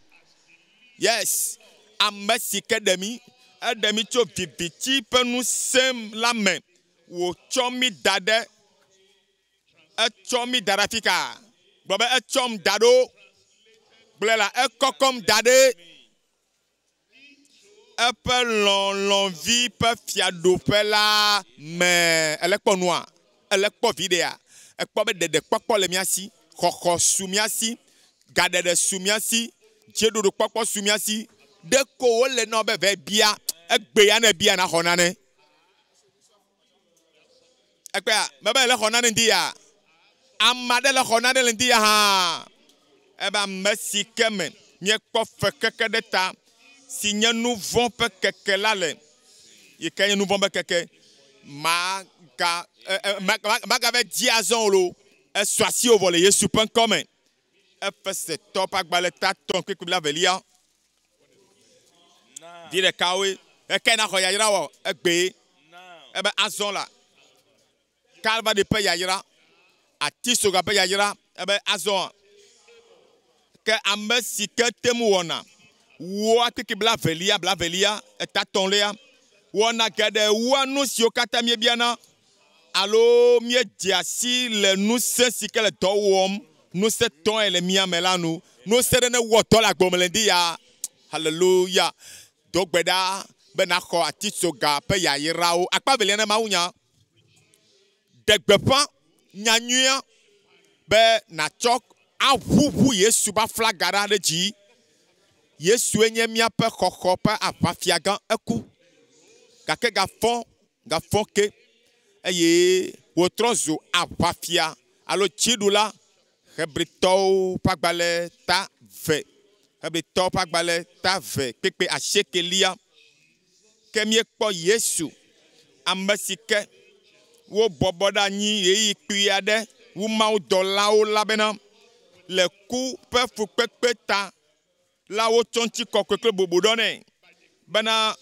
Yes, ame si ke ɖe mí, eɖe mí tso viviti ƒe ŋusẽ la me, wòtsɔ mí da ɖe, etsɔ mí da ɖe afi ka? Gblɔ be, etsɔm da ɖo. Gblɔe la, ekɔkɔm da ɖe. Eƒe lɔlɔ̃vi ƒe fiaɖuƒe la me. Èle kpɔ nua? Èle kpɔ viɖea? Èkpɔ be ɖeɖekpɔkpɔ le mía si, xɔxɔ su mía si, gaɖeɖe su mía si, dziɖuɖukpɔkpɔ su mía si. Ɖeko wòle na wò be va bia, egbe ya ne èbia nàxɔ nane. Ekpea, mebe ele xɔ nane ŋdi ya. Ame aɖe le xɔ nane le ŋdi ya hã. Ebe ame si ke me míekpɔ fe keke ɖe ta, si nye nu vɔ̃ ƒe keke la le, yi ke nye nu vɔ̃ ƒe keke, maga, magava dzi azɔ o loo. Esɔ asiwò vɔ le Yesu ƒe ŋkɔ me. Efesetɔ ƒe agbalẽ tatɔ kpukpui blaevelia. Vi ɖekawoe. Ekae naxɔ yayra wɔ egbee? Ebe azɔ la, Kalvari ƒe yayra, atisoga ƒe yayra, ebe azɔa, ke ame si ke te ŋu wɔna wua kpikpi blaevelia, blaevelia, etatɔ̃lia, wɔna geɖe wua nu siwo katã míebiana alo míedzea si le ŋusẽ si ke le dɔ wɔm ŋusẽtɔe le mía me la nu. Ŋusẽ ɖe newɔ dɔ le agbe me le ŋdi ya. Haleluya! Do gbe ɖa be nàxɔ atitsoga ƒe yayrawo. Akpa evelia ne mawunya. Ɖe gbeƒã nyanyuia be nàtsɔ aʋuʋu Yesu ƒe aflaga ɖa ɖe dzi. Yesue nye míaƒe xɔxɔ ƒe aʋafiagã. Eku gake gafɔ gafɔ ke, eye wòtrɔ zu aʋafia alo dziɖula. Hebritɔwo ƒe agbalẽ ta ve, Hebritɔwo ƒe agbalẽ ta ve kpekpe asiekelia. Ke míekpɔ Yesu, ame si ke wobɔbɔ ɖe anyi ɣeyiɣi kpui aɖe wu mawudɔlawo la bena, le ku ƒe fukpekpe ta la wotsɔ ŋutikɔkɔe kple bubu ɖɔ nɛ bena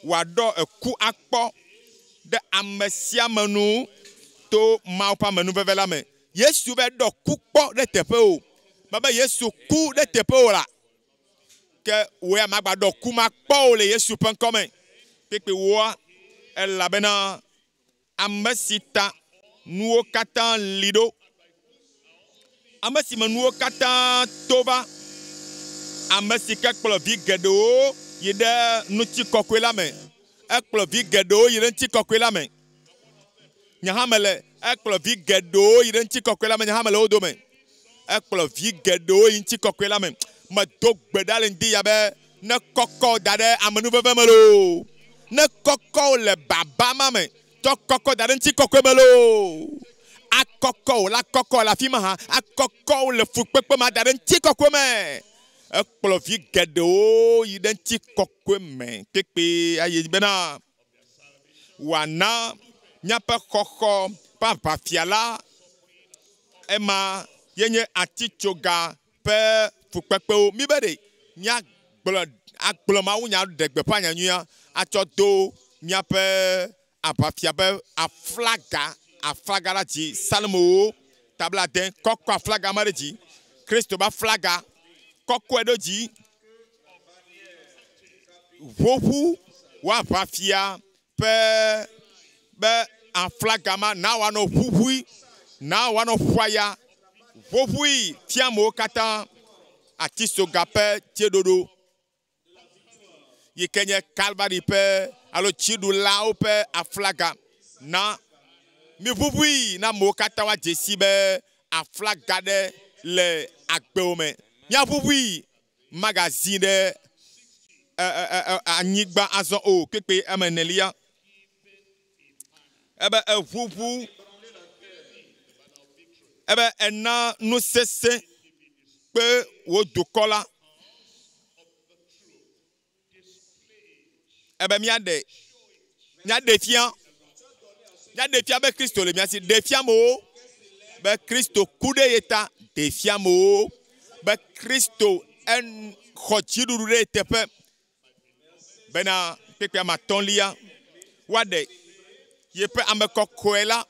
wòaɖɔ eku akpɔ ɖe ame sia ame nu to Mawu ƒe amenuveve la me. Yesu va ɖɔ ku kpɔ ɖe teƒe o. Mebe Yesu ku ɖe teƒe o la, ke wò ya magbaɖɔ ku ma kpɔ o le Yesu ƒe ŋkɔ me. Kpekpe woa, elabena ame si ta nuwo katã li ɖo, ame si me nuwo katã to va, ame si ke kplɔ vi geɖewo yi ɖe ŋutikɔkɔe la me. Ekplɔ vi geɖewo yi ɖe ŋutikɔkɔe la me. Nye hã mele, ekplɔ vi geɖewo yi ɖe ŋutikɔkɔe la me, nye hã mele wo dome. Ekplɔ vi geɖewo yi ŋutikɔkɔe la me. Medo gbe ɖa le ŋdi ya be ne kɔkɔ da ɖe amenuveve me loo, ne kɔkɔ le baba ma me, tsɔ kɔkɔ da ɖe ŋutikɔkɔe me loo, akɔkɔ wò la kɔkɔ le afi ma hã, akɔkɔ wò le fukpekpe ma da ɖe ŋutikɔkɔe me. Ekplɔ vi geɖewo yi ɖe ŋutikɔkɔe me kpekpe ayi bena wòana míaƒe xɔxɔ ƒe aʋafia la. Ema ye nye atitsoga ƒe fukpekpewo. Míbe ɖe míagblɔ agblɔ mawunya ɖe gbeƒã nyanyuia atsɔ do míaƒe Aʋafia be aflaga, aflaga la dzi. Psalmowo ta blaade, kɔkɔ aflaga ma ɖe dzi. Kristo be aflaga, kɔkɔe ɖe dzi. Ʋuʋu wò aʋafia ƒe be aflaga ma na wòanɔ ʋuʋui, na wòanɔ ƒuaya. Ʋuʋui fia amewo katã atisoga ƒe dzeɖoɖo yi ke nye Kalvari ƒe alo dziɖulawo ƒe aflaga. Na miʋuʋui na amewo katã woadze si be aflaga ɖe le agbewo me. Míaʋuʋui magazi ɖe anyigba azɔ o. Kpekpe ame enelia ebe eʋuʋu ebe ena nusese kpe wò dukɔ la ebe míaɖe míaɖe fia míaɖe fia be Kristo le mía si. Ɖe fia amewo be Kristo ku ɖe ye ta. Ɖe fia amewo be Kristo exɔ dziɖuɖu ɖe ye teƒe bena kpekpe ame atɔ̃lia woaɖe yeƒe ame kɔkɔe la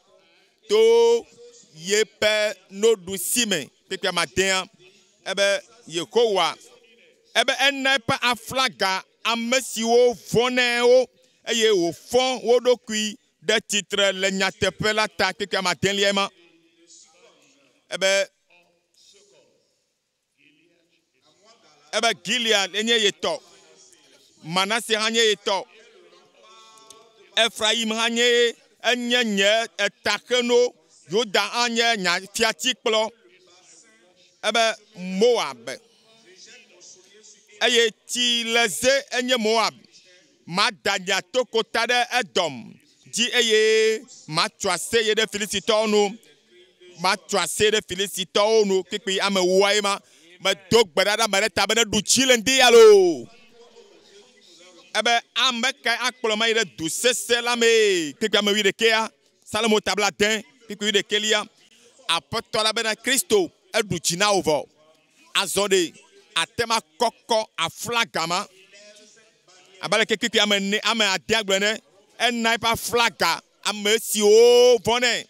to yeƒe noɖusi me. Kpekpe ame adea ebe Yehowa ebe ena eƒe aflaga ame siwo vɔ̃nɛ wo eye wòfɔ wo ɖokui ɖe tsitre le nyateƒe la ta. Kpekpe ame adelia ma ebe ebe Gilead enye ye tɔ, Manase hã nye ye tɔ, Efraim hã nye enye nye etaxeno, Yuda hã nye nya fiatikplɔ. Ebe Moab eye tsileze enye Moab. Mada nye atokota ɖe Edom dzi eye matso aseye ɖe Filistitɔwo nu. Matso aseye ɖe Filistitɔwo nu. Kpikpi ame ewoa ye ma. Medo gbe ɖa ɖe ame ɖe ta be neɖu dzi le ŋdi ya loo. Ebe ame kae akplɔ ma yi ɖe du sesẽ la mee? Kpikpi ame wuiɖekɛa, Salomo ta blaade, kpikpi wuiɖekɛlia. Aƒetɔ la bena Kristo eɖu dzi na wò vɔ. Azɔ ɖe ate ŋu akɔkɔ aflaga ma abe aleke kpikpi ame ene ame adea gblɔ ene. Ena eƒe aflaga ame siwo vɔ̃nɛ.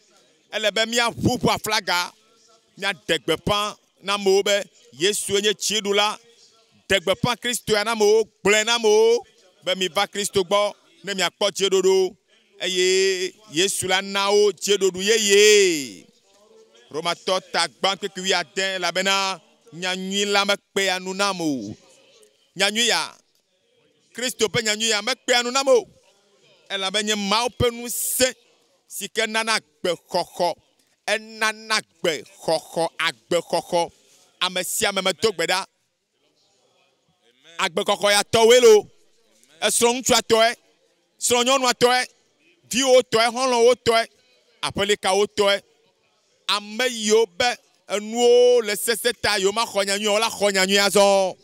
Ele be míaʋuʋu aflaga, míaɖe gbeƒã na amewo be Yesue nye dziɖula. Ɖe gbeƒã Kristoa na amewo, gblɔe na amewo be miva Kristo gbɔ ne miakpɔ dzeɖoɖo eye Yesu la na wo dzeɖoɖo yeye. Romatɔ ta gbã kpekpe wuiade elabena nyanyui la mekpea nu nam o. Nyanyui ya, Kristo ƒe nyanyui ya mekpea nu nam o. Elabe nye Mawu ƒe ŋusẽ si ke nana agbexɔxɔ, enana agbexɔxɔ, agbexɔxɔ. Ame sia ame medo gbe ɖa. Agbexɔxɔ ya tɔwoe loo. Esrɔ̃ ŋutsua tɔe, srɔ̃ nyɔnua tɔe, viwo tɔe, xɔlɔ̃wo tɔe, aƒelikawo tɔe. Ame yiwo be enuwo le sese ta yewo maxɔ nyanyui o la xɔ nyanyui azɔ.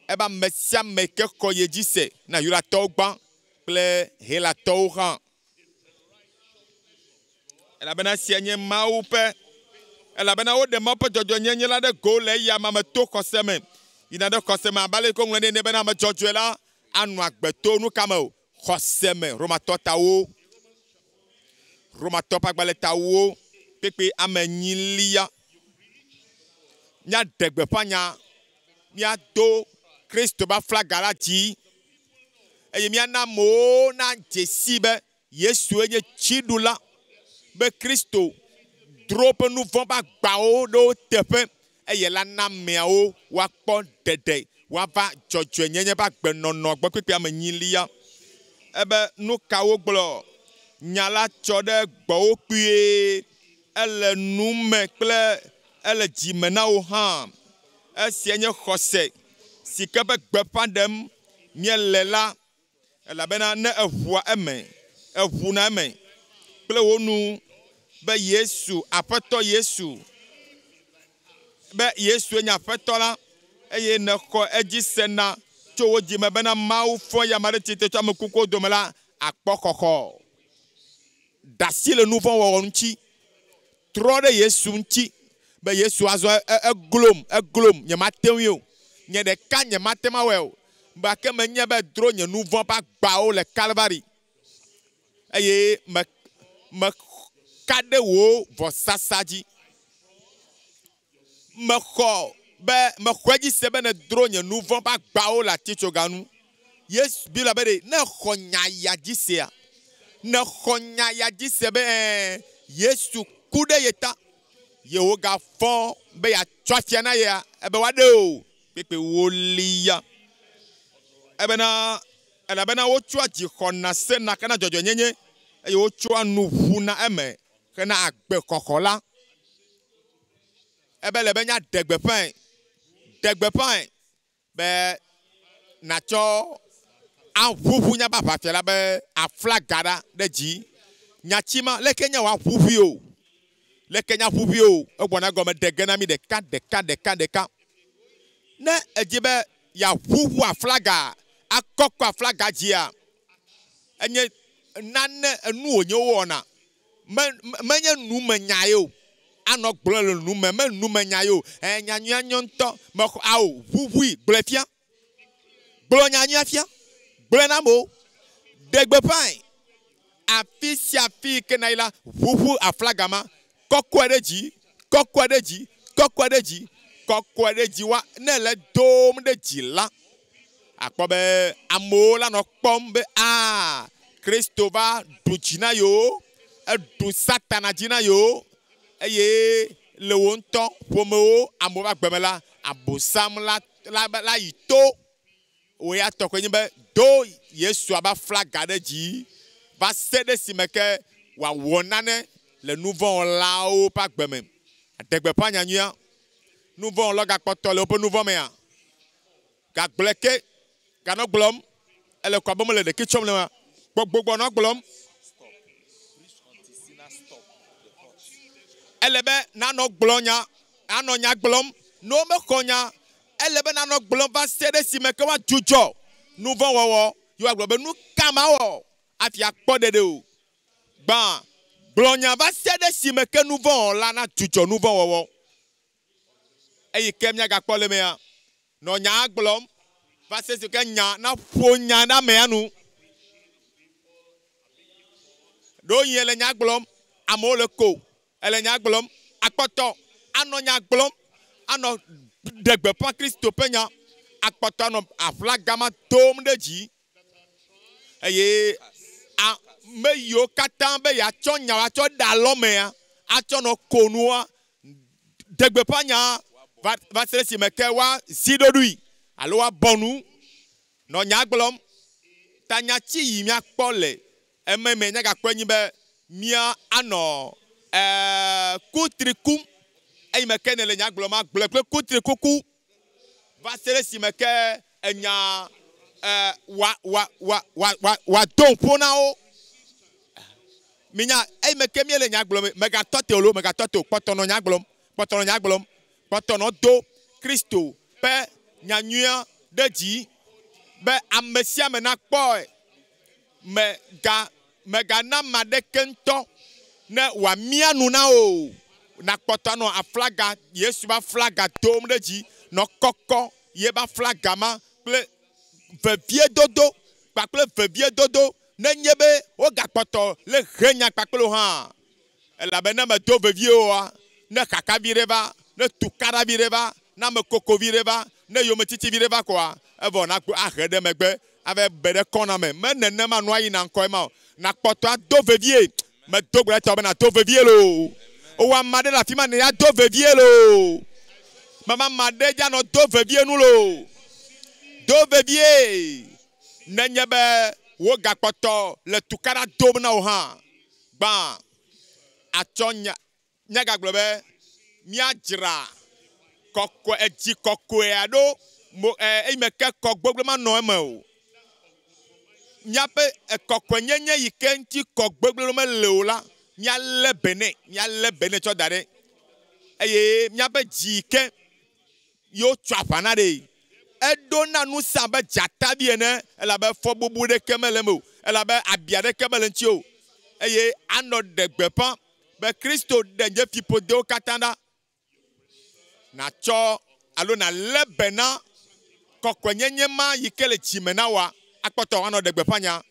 Ebe ame sia ame ke xɔ ye dzi se na Yudatɔwo gbã kple Helatɔwo hã. Elabena esia nye Mawu ƒe elabena woɖe Mawu ƒe dzɔdzɔenyenye la ɖe go le eya amea me to xɔse me yina ɖe xɔse me abe ale yi ke woŋlɔe ɖi ene bena ame dzɔdzɔe la anɔ agbe to nu ka me o? Xɔse me. Romatɔ tawo Romatɔ ƒe agbalẽ tawo kpekpe ame enyilia. Míaɖe gbeƒã nya, míado Kristo ƒe aflaga la dzi eye míana amewo nadze sii be Yesue nye dziɖula, be Kristo dro woƒe nu vɔ̃ ƒe agbawo ɖe wo teƒe eye la na ameawo woakpɔ ɖeɖe, woava dzɔdzɔenyenye ƒe agbenɔnɔ gbɔ kpekpe ame enyilia. Ebe nu ka wogblɔ? Nya la tsɔ ɖe gbɔwò kpuie, ele nu me kple ele dzi me na wò hã. Esia nye xɔse si ke ƒe gbeƒã ɖem míele la, elabena ne èʋua eme, èʋuna eme kple wò nu be Yesu, Aƒetɔ Yesu, be Yesue nye Aƒetɔ la, eye nèxɔ edzi sena tso wò dzi me bena Mawu fɔ eya ɖe tsitre tso ame kukuwo dome la, àkpɔ xɔxɔ. Ɖe asi le nu vɔ̃ wɔwɔ ŋuti. Trɔ ɖe Yesu ŋuti be Yesu azɔ eglom, eglom, nyemate ŋui o. Nye ɖeka nyemate ŋu awɔe o. Gake menye be dro nye nu vɔ̃ ƒe agbawo le Kalvari. eye me meka ɖe wò vɔsasa dzi. Mexɔ be mexɔe dzi se be nèdro nye nu vɔ̃ ƒe agbawo le atitsoga nu. Yesu Biblia be ɖe ne xɔ nya ya dzi sea, nèxɔ nya ya dzi se be ɛ̃ Yesu ku ɖe ye ta, ye wògafɔ be yeatsɔ afia na yea, ebe woaɖe o. Kpekpe wolia. Ebena elabena wotsɔa dzi xɔna sena hena dzɔdzɔenyenye eye wotsɔa nu ʋuna eme hena agbexɔxɔ la. Ebe le be míaɖe gbeƒãe, ɖe gbeƒãe be nàtsɔ aʋuʋu míaƒe aʋafia la be aflaga ɖa ɖe dzi. Nyati ma, leke nye wòaʋuʋui o? Leke nye aʋuʋui o? Egbɔna egɔme ɖe ge na mí ɖeka ɖeka ɖeka ɖeka. Ne èdi be yeaʋuʋu aflaga, akɔkɔ aflaga dzia, enye nane enu wònye wowɔna. Me, menye numenya ye o. Anɔ gblɔe le nu me, me numenya ye o. Ɛ, nyanyuia nyo ŋutɔ. Mexɔ, ao, ʋuʋui, gblɔe fia. Gblɔ nyanyuia fia. Gblɔe na amewo. Ɖe gbeƒãe. Afi sia afi yi ke nayi la, ʋuʋu aflaga ma. Kɔkɔe ɖe dzi, kɔkɔe ɖe dzi, kɔkɔe ɖe dzi, kɔkɔe ɖe dzi wa ne ele dom ɖe dzi la, akpɔ be amewo la nɔ kpɔm be aa Kristo va ɖu dzi na yewo, eɖu Satana dzi na yewo eye le wo ŋutɔ ƒomewo amewo ƒe agbe me la, Abosam la la la yi to. Wò ya tɔ koe nye be do Yesu abe aflaga ɖe dzi va se ɖe esime ke wòawɔ nane le nuvɔ̃wɔlawo ƒe agbe me. Ɖe gbeƒã nyanyuia. Nuvɔ̃wɔlawo gakpɔtɔ le woƒe nuvɔ̃ mea? Gagblɔe ke, ganɔ gblɔm. Ele ko abe mele ɖeke tsɔm le ma. Gbɔgbɔ nɔ gblɔm. Ele be nanɔ gblɔ nya, anɔ nya gblɔm. Ne womexɔ nya, ele be nanɔ gblɔm va se ɖe esime ke woadzudzɔ nuvɔ̃wɔwɔ. Ye woagblɔ be, Nu ka mawɔ hafi akpɔ ɖeɖe o? Gbã, gblɔ nya va se ɖe esime ke nuvɔ̃wɔla nadzudzɔ nuvɔ̃wɔwɔ. Eyi ke míagakpɔ le emea, nɔ nyaa gblɔm va se esime ke nya naƒo nya ɖe amea nu. Ɖewohĩ ele nya gblɔm, amewo le ko, ele nya gblɔm, akpɔtɔ anɔ nya gblɔm, anɔ ɖe gbeƒã Kristo ƒe nya, akpɔtɔ anɔ aƒlaga ma dom ɖe dzi. Eye ame yiwo katã be yeatsɔ nya atsɔ ɖe alɔmea, atsɔ nɔ konua, ɖe gbeƒã nya va, va se ɖe esime ke woazi ɖoɖoe alo woabɔ nu nɔ nya gblɔm. Ta nyati yi míakpɔ le ememe míagakpɔe nyi be mía anɔ e, kutri kum. Eyime ke nèle nya gblɔm, agblɔe kple kutrikuku va se ɖe esime ke enya e, wa, wa, wa, wa, wa, wòado ƒo na wo. Minya, eyime ke míele nya gblɔm, mègatɔ te o loo, mègatɔ te o, kpɔtɔ nɔ nya gblɔm, kpɔtɔ nɔ nya gblɔm, kpɔtɔ nɔ do Kristo ƒe nyanyuia ɖe dzi be ame sia ame nakpɔe. Mèga, mègana ame aɖeke ŋutɔ ne wòamia nu na wò o. Nàkpɔtɔ anɔ aflaga, Yesu ƒe aflaga dom ɖe dzi, nɔ kɔkɔ yeƒe aflaga ma kple veviedodo kpakple veviedodo nenye be wogakpɔtɔ le he nya kpakple wò hã. Elabe ne mèdo vevie oa, ne xaxa vi ɖe va, ne tukaɖa vi ɖe va, ne amekoko vi ɖe va, ne yometiti vi ɖe va koa, evɔ nàgbo ahe ɖe megbe ava be ɖe kɔna me. Me nenema nua yina ŋkɔe ma o. Nàkpɔtɔ ado vevie. Medo gbe ɖe tɔwò be nàdo vevie loo. Wò ame aɖe le afi ma nèya do vevie loo. Mema ame aɖe dzi anɔ do vevie nu loo. Do vevie nenye be wogakpɔtɔ le tukaɖa dom na wò hã. Gbã, atsɔ nya, míagagblɔ be míadzra kɔkɔe, edzi kɔkɔea ɖo mo, e, eyime ke kɔ gbegblẽ manɔ eme o. Míaƒe kɔkɔenyenye yi ke ŋuti kɔ gbegblẽ ɖo mele o la, míalé be nɛ, míalé be nɛ tsɔ da ɖe. Eye míaƒe dzi yi ke ye wotsɔ aʋa na ɖee. Eɖona ŋusẽ abe dzatavi ene, elabe fɔbubu ɖeke mele eme o, elabe abi aɖeke mele eŋuti o. Eye anɔ ɖe gbeƒã be Kristo ɖe nye fiƒodewo katã ɖa. Nàtsɔ alo nàlé be na kɔkɔenyenye ma yi ke le dzime na wòa, akpɔtɔ anɔ ɖe gbeƒã nya.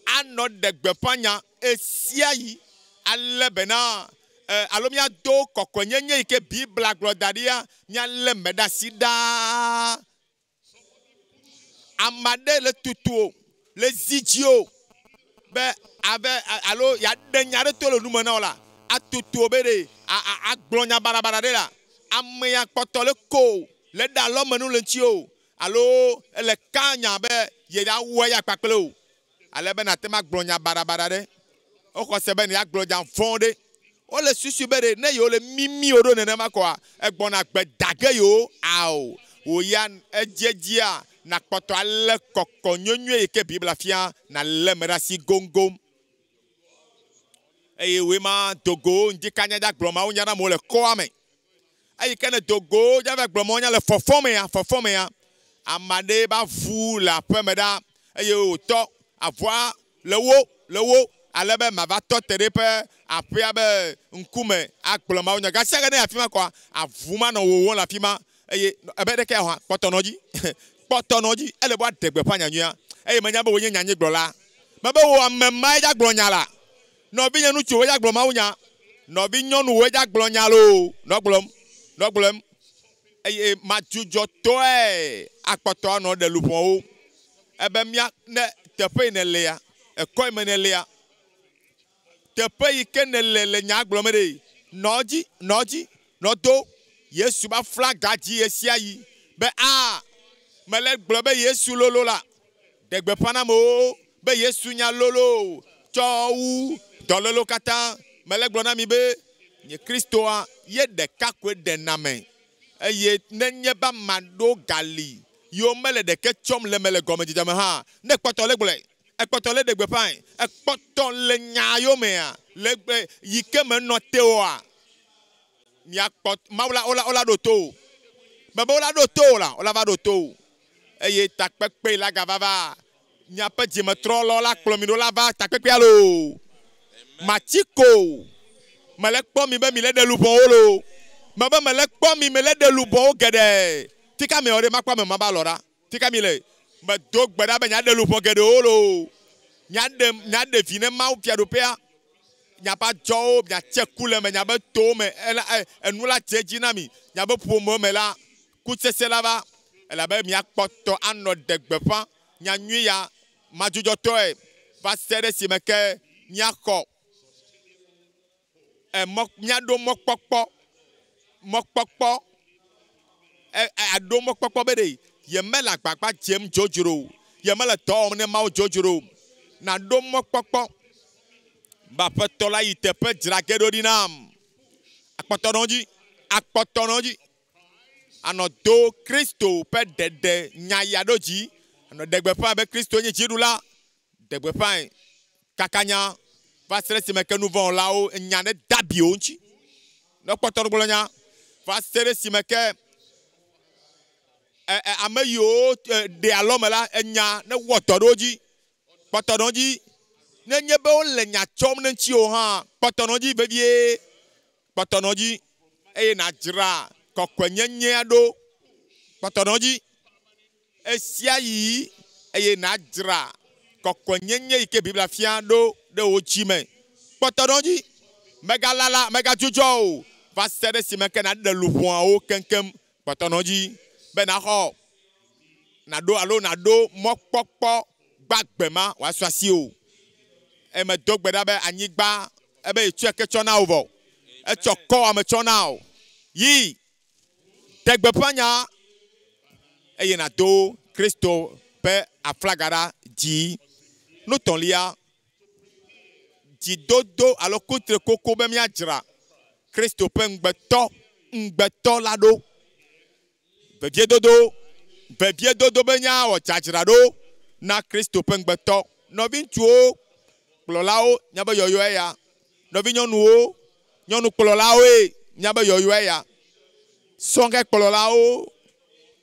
Anɔ ɖe gbeƒã nya esia yi ale bena alo míado kɔkɔenyenye yi ke Biblia gblɔ da ɖia, míalé me ɖe asi ɖaa. Ame aɖe le tutu o, le zi dzi o be ave alo yeaɖe nya ɖe to le nume na wò la, atutu wò be ɖe agblɔ nya baɖabaɖa ɖe la, ame ya kpɔtɔ le ko le ɖe alɔme nu le ŋuti o alo ele ka nya be yeawɔ eya kpakple o. Ale be nàte ŋu agblɔ nya baɖabaɖa ɖe. Woxɔ se be yeagblɔ nya vɔ̃ ɖe. Wole susu be ɖe ne yewo le mimi wo ɖo nenema koa, egbɔna gbe da ge yewo. Ao, wò ya edziedzia nàkpɔtɔ alé kɔkɔ nyuinyuie yi ke Biblia fia nàlé eme ɖe asi goŋgoŋ. Eye wòe ma do go ŋdikanya dza gblɔ mawunya na amewo le kɔa me. Eyi ke ne do go dza va gblɔ mawunya le fɔfɔ mea, fɔfɔ mea, ame aɖe va vu le aƒe me ɖa eye wòtɔ avua le wo, le wo, ale be mava tɔ te ɖe eƒe aƒea be ŋkume agblɔ mawunya. Gasiaga ne afi ma kɔa, avu manɔ wòwom le afi ma eye ebe ɖeke hã kpɔtɔ nɔ dzi. Kpɔtɔ nɔ dzi. Ele be woaɖe gbeƒã nyanyuia eye menya be wònye nyanyuigblɔla. Mebe wò ame mae dza gblɔ nya la. Nɔvinye ŋutsu woe dza gblɔ mawunya. Nɔvi nyɔnu woe dza gblɔ nya loo. Nɔ gblɔm. Nɔ gblɔm. Eye madzudzɔtɔe akpɔtɔ anɔ ɖe luʋɔwo. Ebe mía ne teƒe yi nèlea, ekɔ yi me nèlea, teƒe yi ke nèle le nya gblɔm ɖe, nɔ edzi, nɔ edzi, nɔ do Yesu be aflaga dzi ɣesiaɣi be a mele gblɔ be Yesu lolo la, ɖe gbeƒã na amewo be Yesu nya lolo tsɔ wu dɔlélewo katã. Mele gblɔ na mi be nye Kristoa ye ɖeka koe ɖena me. Eye nenye be ame aɖewo gali yiwo mele ɖeke tsɔm le eme le gɔmedzedzea me hã, ne ekpɔtɔ le gblɔe, ekpɔtɔ le ɖe gbeƒãe, ekpɔtɔ le nya yomea, le gbe yi ke menɔ te oa, miakpɔ Mawu la, wola, wola ɖo to wò. Mebe wola ɖo to wò la, wola va ɖo to wò. Eye takpekpe la gava va, miaƒe dzimetrɔlɔ la kplɔ mi ɖo la va takpekpea loo. Matsi ko. Mele kpɔ mi be mi le ɖe luʋɔwo loo. Mebe mele kpɔ mi mele ɖe luʋɔwo geɖe. Fika miewɔ ɖe makpɔ ame ma be alɔ ɖa. Fika mi le? Medo gbe ɖa be miaɖe luʋɔ geɖewo loo. Miaɖe, miaɖe vi ne Mawu fiaɖuƒea. Miaƒe adzɔwo, miatse ku le eme, miaƒe towo me, ela, e, enu la dze edzi na mi. Miaƒe ƒomewo me la, kusese la va, elabe miakpɔtɔ anɔ ɖe gbeƒã nya nyui ya madzudzɔtɔe va se ɖe esime ke miaxɔ emɔ, miaɖo mɔkpɔkpɔ, mɔkpɔkpɔ, e, aɖo mɔkpɔkpɔ be ɖe yemele agbagba dzem dzodzro o, yemele dɔ wɔm ne Mawu dzodzro o. Naɖo mɔkpɔkpɔ be Aƒetɔ la yi teƒe dzra ge ɖo ɖi nam. Akpɔtɔ nɔ edzi, akpɔtɔ nɔ edzi. Anɔ do Kristo ƒe ɖeɖe nya ya ɖo dzi. Anɔ ɖe gbeƒã be Kristo nye dziɖula. Ɖe gbeƒãe kaka nya va se ɖe esime ke nuvɔ̃wɔlawo nya ne de abi wo ŋuti. Ne kpɔtɔ gblɔ nya va se ɖe esime ke ame yiwo ɖe alɔme la enya ne wɔ dɔ ɖe wo dzi. Kpɔtɔ nɔ dzi. Nenye be wole nya tsɔm ɖe ŋutiwò hã, kpɔtɔ nɔ dzi vevie. Kpɔtɔ nɔ dzi eye nàdzra kɔkɔenyenyea ɖo. Kpɔtɔ nɔ dzi ɣesiaɣi eye nàdzra kɔkɔenyenye yi ke Biblia fia ɖo ɖe wò dzi me. Kpɔtɔ nɔ dzi. Mègalala, mègadzudzɔ o va se ɖe esime ke nàɖe luʋɔawo keŋkeŋ. Kpɔtɔ nɔ dzi be nàxɔ, nàɖo alo nàɖo mɔkpɔkpɔ gbagbe ma wòasu asiwò. Eye medo gbe ɖa be anyigba ebe yetsɔe ke tsɔ na wò vɔ. Etsɔ kɔ ame tsɔ na wò. Yi, ɖe gbeƒã nya eye nàdo Kristo ƒe aflaga ɖa dzi. Nu tɔ̃lia, dzidodo alo kutrikoko be míadzra Kristo ƒe ŋugbetɔ, ŋugbetɔ la ɖo. Veviedodo, veviedodo be míawɔ dzadzraɖo na Kristo ƒe ŋugbetɔ. Nɔviŋutsuwo, kplɔlawo, míabe yɔyɔe ya. Nɔvinyɔnuwo, nyɔnukplɔlawoe, míabe yɔyɔe ya. Sɔhɛkplɔlawo,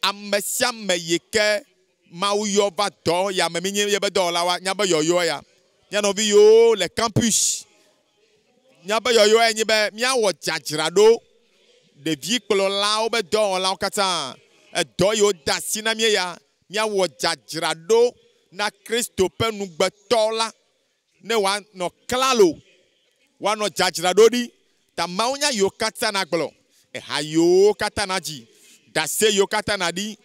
ame sia ame yi ke Mawu yɔ va dɔ ya me míenye yeƒe dɔwɔlawoa, míabe yɔyɔe ya. Mía nɔvi yiwo le campus, míabe yɔyɔe nye be míawɔ dzadzraɖo ɖevikplɔlawo be dɔwɔlawo katã. Edɔ yi wode asi na mí ya, míawɔ dzadzraɖo na Kristo ƒe ŋugbetɔ la. Ne wòanɔ klalo, woanɔ dzadzraɖo ɖi, ta mawunya yiwo katã nagblɔ, eha yiwo katã nadzi, ɖase yiwo katã naɖi,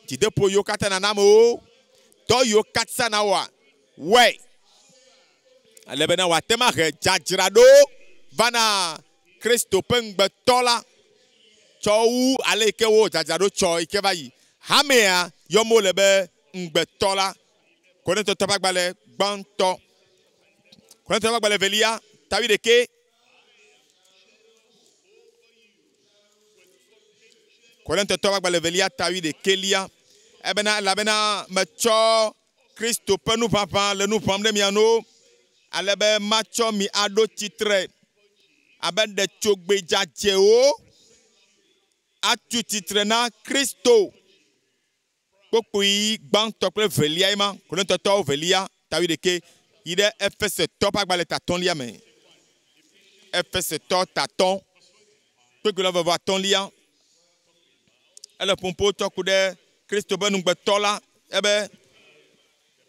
dzideƒo yiwo katã nana amewo, dɔ yiwo katã nawɔa, wɔe. Ale bena wòate ŋu ahe dzadzraɖo va na Kristo ƒe ŋugbetɔ la tsɔ wu ale yi ke wowɔ dzadzraɖo tsɔ yi ke va yi. Hamea yɔm wole be ŋugbetɔ la. Korintotɔ ƒe agbalẽ gbãtɔ, Korintotɔ ƒe agbalẽ evelia, ta wuiɖekɛ. Korintotɔ ƒe agbalẽ evelia, ta wuiɖekɛlia. Ebena elabena metsɔ Kristo ƒe nuʋaʋã le nu ʋãm ɖe mia nu, ale be matsɔ mi aɖo tsitre abe ɖetugbi dzadzɛwo atu tsitre na Kristo. Kpukpui gbãtɔ kple velia ye ma, Korintotɔwo velia, ta wuiɖekɛ, yi ɖe Efesetɔ ƒe agbalẽ tatɔ̃lia me. Efesetɔ tatɔ̃, kpukpui blaeve vɔ atɔ̃lia. Ele ƒoƒo tsɔ ku ɖe Kristo ƒe ŋugbetɔ la, ebe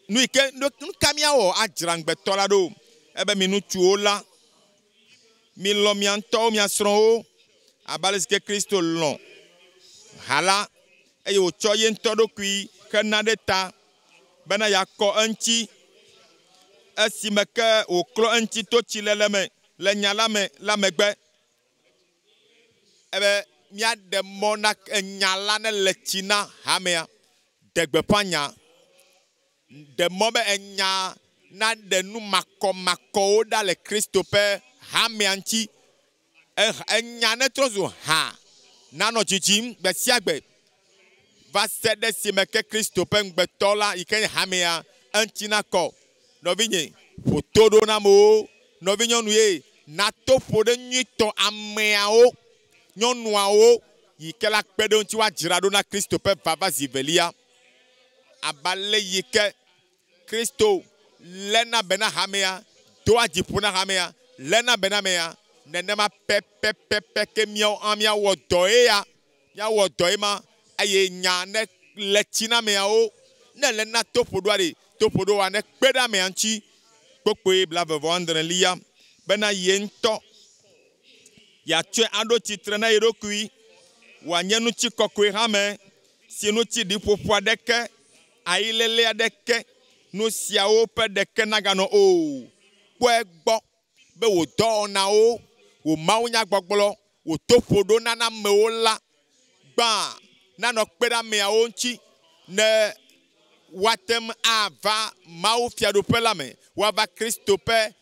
nu yi ke nu ka míawɔ adzra ŋugbetɔ la ɖo? Ebe mi ŋutsuwo la, milɔ̃ mia ŋutɔwo mia srɔ̃wo abe ale si ke Kristo lɔ̃ ha la eye wòtsɔ ye ŋutɔ ɖokui hena ɖe ta bena yeakɔ eŋuti esime ke wòklɔ eŋuti to tsilele me le nya la me la megbe. Ebe míaɖe mɔ na enya la ne le tsi na hamea. Ɖe gbeƒã nya. Ɖe mɔ be enya naɖe nu makɔmakɔwo ɖa le Kristo ƒe hamea ŋuti. Enya netrɔ zu ha nanɔ dzidzim gbe sia gbe va se ɖe esime ke Kristo ƒe ŋugbetɔ la yi ke nye hamea eŋuti nakɔ. Nɔvinye, ƒo to ɖo na amewo. Nɔvinyɔnu ye, nato ƒo ɖe nyuitɔ ameawo, nyɔnuawo yi ke la kpe ɖe wo ŋuti woadzra ɖo na Kristo ƒe vava zi velia. Abe ale yi ke Kristo léna be na hamea, doa dzi ƒo na hamea, léna be na amea, nenema pɛpɛpɛpɛ ke míawo hã míawɔ dɔe ya, míawɔ dɔe ma eye nya ne le tsi na ameawo, ne le na toƒoɖoa ɖe, toƒoɖoa ne kpe ɖe amea ŋuti. Kpukpui blaeve vɔ adrelia bena ye ŋutɔ yeatsɔe aɖo tsitre na ye ɖokui wòanye ŋutikɔkɔe hame si ŋuti ɖiƒoƒo aɖeke, ayilele aɖeke, nu siawo ƒe ɖeke naganɔ o. Kpɔe gbɔ be wò dɔwɔnawo, wò mawunyagbɔgblɔ, wò toƒoɖo nana amewo la gbã nanɔ kpe ɖe ameawo ŋuti ne woate ŋu ava Mawu fiaɖuƒe la me, woava Kristo ƒe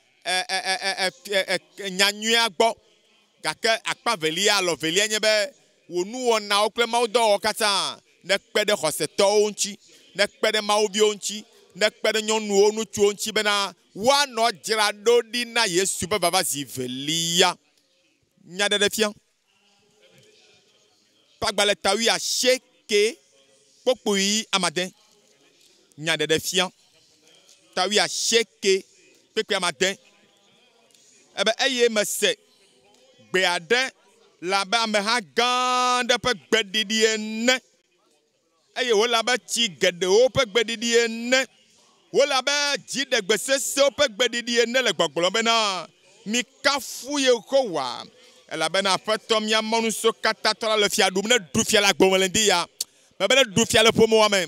nyanyuia gbɔ. Gake akpa velia, alɔ velia nye be wò nuwɔnawo kple Mawu dɔwɔwɔ katã nekpe ɖe xɔsetɔwo ŋuti, nekpe ɖe Mawuviwo ŋuti, nekpe ɖe nyɔnuwo, ŋutsuwo ŋuti bena woanɔ dzra ɖo ɖi na Yesu ƒe vava zi velia. Nyaɖeɖefia ƒe agbalẽ ta wuiasieke kpukpui amade. Nyaɖeɖefia ta wuiasieke kpukpui amade. Ebe eye mese gbe aɖe le abe ameha gã aɖe ƒe gbeɖiɖi ene eye wòle abe tsi geɖewo ƒe gbeɖiɖi ene. Wòle abe dziɖegbe sesẽwo ƒe gbeɖiɖi ene le gbɔgblɔm bena, mikafu Yehowa, elabena Aƒetɔ mía Mawu Ŋusẽkatãtɔ la le fia ɖum. Ne ɖu fia le agbo me le ŋdi ya, mebe ne ɖu fia le ƒomewoa me,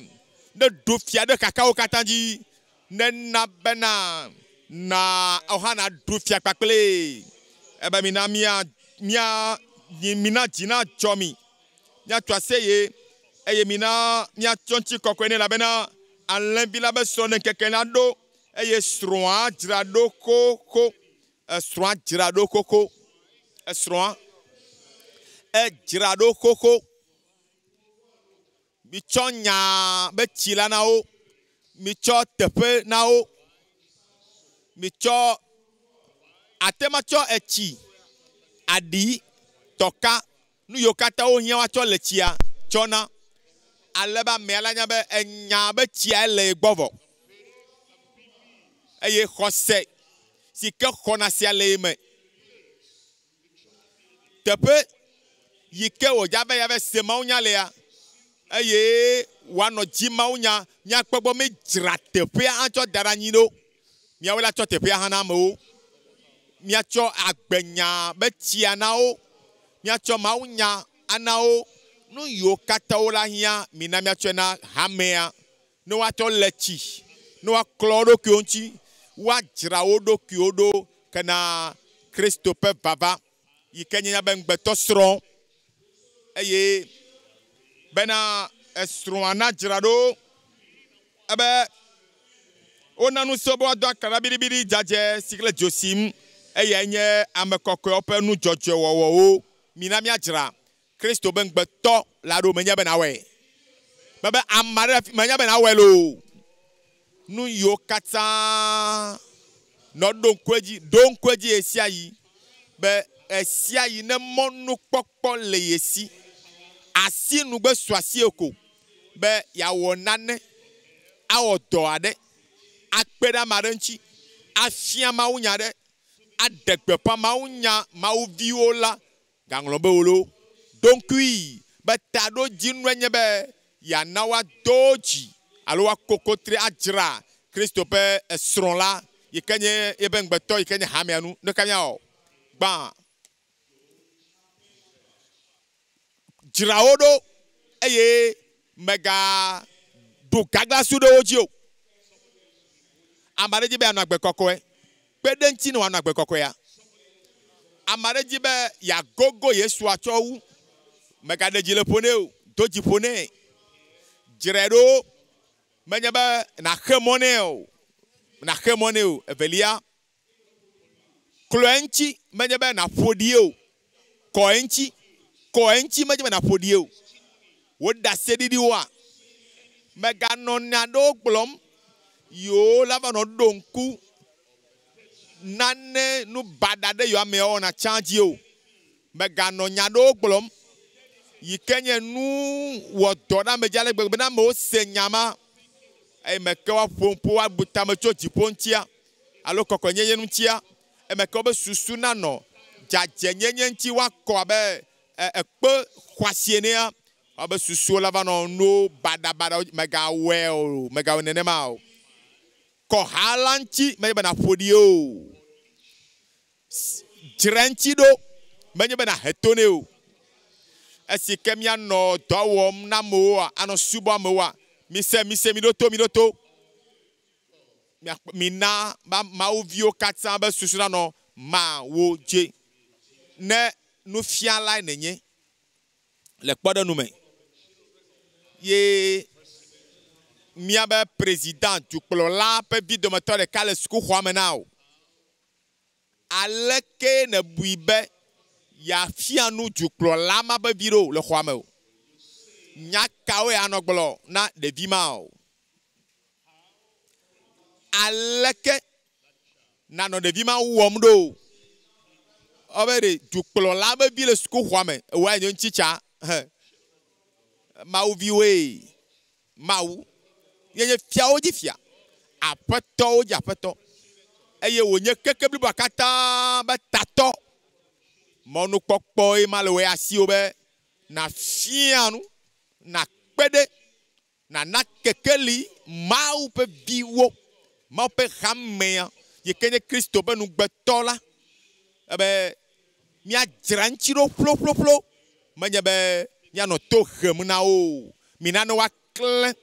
ne ɖu fia ɖe kakawo katã dzi, nena bena na wohã naɖu fia kpakple. Ebe mina mía mía mina dzi nadzɔ mi, míatso aseye eye mina míatsɔ ŋutikɔkɔe nɛ elabena alẽvi la be srɔ̃ɖeŋkeke la ɖo eye srɔ̃a dzra ɖo xoxo. Esrɔ̃a dzra ɖo xoxo. Esrɔ̃a edzra ɖo xoxo. Mitsɔ nya be tsi la na wo. Mitsɔ teƒe na wo. Mitsɔ ate ma tsɔ etsi, aɖi, tɔka, nu yiwo katã wohiã woatsɔ le tsia tsɔ na. Ale be amea la nya be enya be tsia le ye gbɔ vɔ. Eye xɔse si ke xɔna sia le ye me. Teƒe yi ke wòdza be yeava se mawunya lea, eye wòanɔ dzi mawunya, míakpɔ gbɔ mídzra teƒea atsɔ da ɖe anyi ɖo. Míawoe la tsɔ teƒea hã na amewo. Míatsɔ agbenya be tsia na wo. Míatsɔ mawunya ana wo. Nu yiwo katã wo la hiã, mina míatsɔe na hamea ne woatsɔ le tsi, ne woaklɔ wo ɖokuiwo ŋuti, woadzra wo ɖokuiwo ɖo kena Kristo ƒe vava yi ke nye míaƒe ŋugbetɔsrɔ̃ eye bena esrɔ̃a nadzra ɖo ebe wona ŋusẽ be woado aklaɖa biɖibiɖi dzadzɛ si ke le dzo sim. Eyae nye ame kɔkɔewo ƒe nu dzɔdzɔe wɔwɔwo. Mina míadzra Kristo be ŋugbetɔ la ɖo. Menye be nawɔe. Mebe ame aɖe le afi, menye be nawɔe loo. Nu yiwo katã nɔ ɖo ŋku edzi, ɖo ŋku edzi ɣesiaɣi be ɣesiaɣi ne mɔnukpɔkpɔ le ye si, asi nugbe su asiwò ko be yeawɔ nane, awɔ dɔ aɖe, akpe ɖe ame aɖe ŋuti, afia mawunya aɖe, aɖe gbeƒã mawunya mawuviwo la, gaŋlɔ be wò loo. Ɖo ŋkui be taɖodzinue nye be yeana woado dzi alo woako kotri adzra Kristo ƒe srɔ̃ la yi ke nye yeƒe ŋugbetɔ yi ke nye hamea nu. Nu ka míawɔ? Gbã, dzra wo ɖo eye mègaɖu gaglasu ɖe wo dzi o. Ame aɖe di be yeanɔ agbe kɔkɔe. Kpe ɖe eŋuti ne wòanɔ agbe kɔkɔea. Ame aɖe di be yeagogo Yesu atsɔ wu. Mègaɖe dzi le ƒo nɛ o. Do dzi ƒo nɛ. Dzrae ɖo. Menye be nàxe mɔ nɛ o. Nàxe mɔ nɛ o. Evelia, klɔ eŋuti. Menye be nàƒo ɖi o. Kɔ eŋuti. Kɔ eŋuti. Menye be nàƒo ɖi o. Wò ɖaseɖiɖiwoa, mèganɔ nya aɖewo gblɔm yiwo la va nɔ ɖo ŋku nane nu baɖa ɖe yewo ameawo wɔna tsã dzi o. Mèganɔ nya aɖewo gblɔm yi ke nye nu wɔ dɔ ɖe ame dzi ale gbegbe be ne amewo se nya ma eye me ke woaƒo ŋku woabu tame tso dziƒo ŋutia alo kɔkɔenyenye ŋutia, eme ke wobe susu nanɔ dzadzɛnyenye ŋuti woakɔ abe ekpe xɔasi enea, woabe susuwo la va nɔ nuwo baɖabaɖawo dzi. Mègawɔe o, mègawɔe nenema o. Kɔ ha la ŋuti, menye be nàƒo ɖi o. Dzra eŋuti ɖo, menye be nàhe to nɛ o. Esi ke míanɔ dɔ wɔm na amewoa, anɔ subɔ amewoa, mise, mise, miɖo to, miɖo to. Mina Mawu viwo katã be susu nanɔ Mawu dzi. Ne nufialae nènye, le kpɔɖeŋu me, ye míabe president dukplɔla ƒe vi dometɔ ɖeka le sukuxɔa me na wò, aleke nèbui be yeafia nu dukplɔla ma ƒe vi ɖo le xɔa me o? Nya kawoe anɔ gblɔ na ɖevi ma o? Aleke nànɔ ɖevi ma wɔm ɖo? Wobe ɖe dukplɔla be vi le sukuxɔa me, ewɔe nye ŋuti tsa. He. Mawu viwoe. Mawu ye nye fiawo dzi fia, aƒetɔwo dzi aƒetɔ, eye wònye keke bliboa katã be tatɔ. Mɔnukpɔkpɔe ma le wò asiwò be nàfia nu, nàkpe ɖe Nana kekeli Mawu ƒe viwo, Mawu ƒe hamea, yi ke nye Kristo ƒe nugbetɔ la, ebe míadzra eŋuti ɖo ƒloƒloƒlo, menye be míanɔ to hem na wo o. Mina ne woaklẽ,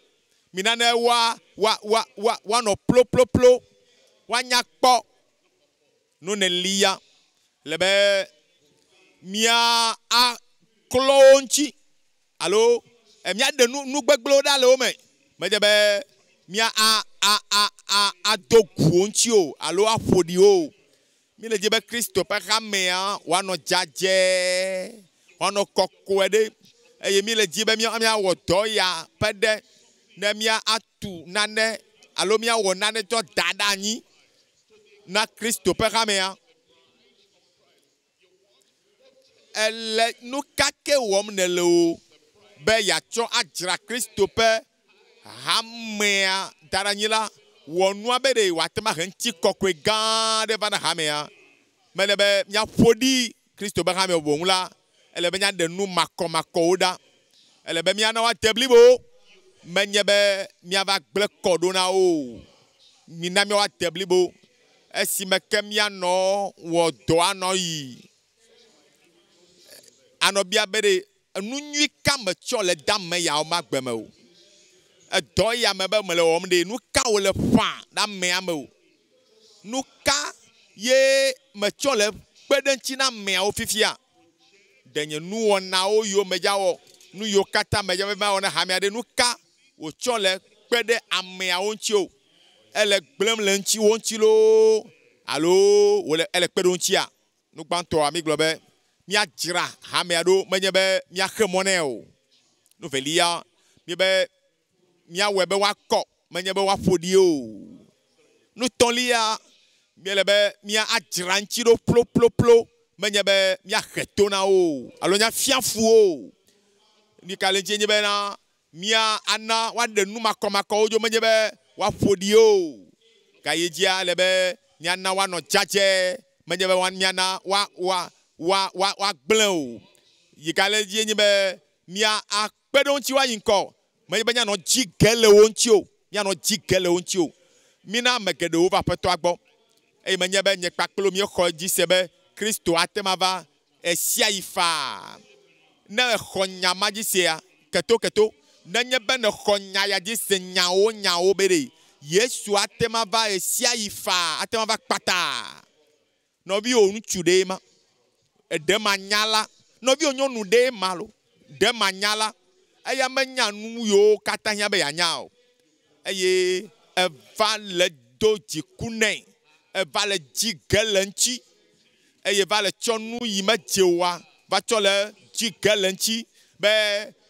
mina ne woa, woa, woa, woa, woanɔ ƒloƒloƒlo, woanya kpɔ nu nelia le be míaklɔ wo ŋuti alo míaɖe nu nu gbegblẽwo ɖa le wo me. Medze be mía a a a a ado gu wo ŋuti o alo aƒo ɖi wo o. Míle dzi be Kristo ƒe hamea wòanɔ dzadzɛ, wòanɔ kɔkɔe ɖe eye míle dzi be míawɔ dɔ ya ƒe ɖe ne míatu nane alo míawɔ nane tsɔ da ɖe anyi na Kristo ƒe hamea. Èle nu ka ke wɔm nèle o be yeatsɔ adzra Kristo ƒe hamea da ɖe anyi la, wɔ nua be ɖe wòate ŋu ahe ŋutikɔkɔe gã aɖe va na hamea. Mele be míaƒo ɖi Kristo ƒe hamea o boŋ la, ele be míaɖe nu makɔmakɔwo ɖa. Ele be míana woade blibo, menye be míava gblẽ kɔ ɖo na wo o. Mina míawoade blibo. Esime ke míanɔ wɔ dɔ anɔ yi anɔ bia be ɖe enu nyui ka metsɔ le de ame yawo ma gbe me o. Edɔ ya me be mele wɔm ɖe nu ka wòle ƒã ɖe amea me o. Nu ka ye metsɔ le kpe ɖe ŋuti na ameawo fifia? Ɖe nye nuwɔnawo yiwo medza wɔ, nu yiwo katã medza be mawɔ na hamea ɖe, nu ka wòtsɔ le kpe ɖe ameawo ŋuti o? Ele gblẽm le ŋuti wo ŋuti loo alo wòle ele kpe ɖe wo ŋutia? Nu gbãtɔa, mígblɔ be míadzra hamea ɖo, menye be míaxe mɔ nɛ o. Nu velia, míebe míawɔe be woakɔ, menye be woaƒo ɖi o. Nu tɔ̃lia, míele be míadzra ŋuti ɖo ploploplo, menye be míahe to na wo o alo míafia fu wo o. Nu ka le ŋuti nye bena mía ana woaɖe nu makɔmakɔwo dzo, menye be woaƒo ɖi o. Gayi dzia, ele be míana woanɔ dzadzɛ, menye be míana woa woa woa woa woagblẽ o. Yi ka le dzie nye be mía akpe ɖe wo ŋuti woayi ŋkɔ, menye be míanɔ dzi ge le wo ŋuti o, míanɔ dzi ge le wo ŋuti o. Mína ame geɖewo va Aƒetɔa gbɔ, eye menye be nye kpakple wò míexɔ edzi se be Kristo ate ŋu ava ɣesiaɣi faa. Ne èxɔ nya ma dzi sea, ketoketo, nenye be nèxɔ nya ya dzi se nyawo nyawo be ɖe Yesu ate ŋu ava ɣesiaɣi faa, ate ŋu ava kpata. Nɔviwò ŋutsu ɖee ma, eɖe manya la, nɔviwò nyɔnu ɖee ma lo, ɖe manya la, eya menya nu yiwo katã hiã be yeanya o. Eye eva le do dziku nɛ, eva le dzi ge le eŋuti, eye va le tsɔ nu yi medze oa, va tsɔ le dzi ge le eŋuti be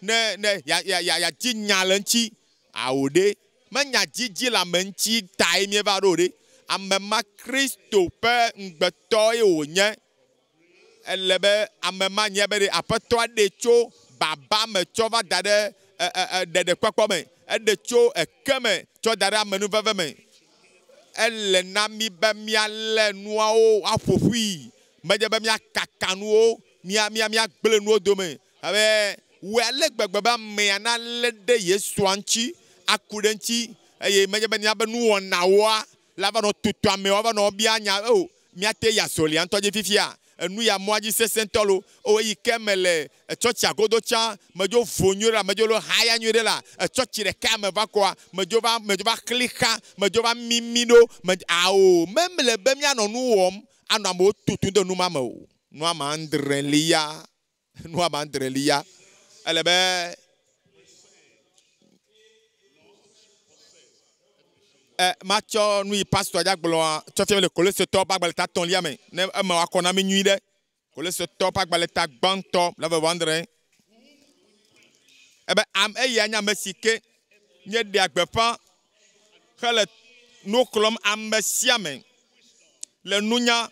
ne ne ya ya ya yeadi nya le eŋuti. Ao ɖe, menya dzidzi le ame ŋuti tae míeva ɖo o ɖe. Ame ma Kristo ƒe ŋugbetɔ ye wònye. Ele be ame ma nye be ɖe Aƒetɔa ɖee tso baba me tsɔ va da ɖe ɖeɖekpɔkpɔ me. Eɖe tso eke me tsɔ da ɖe amenuveve me. Ele na mí be míalé nuawo aƒo ƒui. Medze be míakaka nuwo, mía, mía, míagblẽ nuwo dome. Abe wòe ale gbegbe be amea nalé ɖe Yesua ŋuti, aku ɖe eŋuti, eye menye be míaƒe nuwɔnawoa la va nɔ tutu amewo ava nɔ bia nya o, míate yi azɔlia ŋutɔ dzi fifia. Enu ya mɔa dzi sesẽ ŋutɔ lo. O, eyi ke mele tsɔtsia godo tsã, medzo vo nyuie ɖe la, medzo lo haya nyuie ɖe la, etsɔtsi ɖeka me va kɔa, medzo va, medzo va xli xa, medzo va mimi ɖo, me, ao, memle be míanɔ nu wɔm anɔ amewo tutum de nu ma me o. Nua ma adrelia, nua ma adrelia, ele be e, matsɔ nu yi pastor dza gblɔa tsɔ fia mi le Kolosetɔwo ƒe agbalẽ ta etɔ̃lia me ne eme wòakɔ na mi nyui ɖe. Kolosetɔwo ƒe agbalẽ ta gbãtɔ 11. Ebe am eya nye ame si ke míeɖea gbeƒã hele nu xlɔ̃m ame sia ame le nunya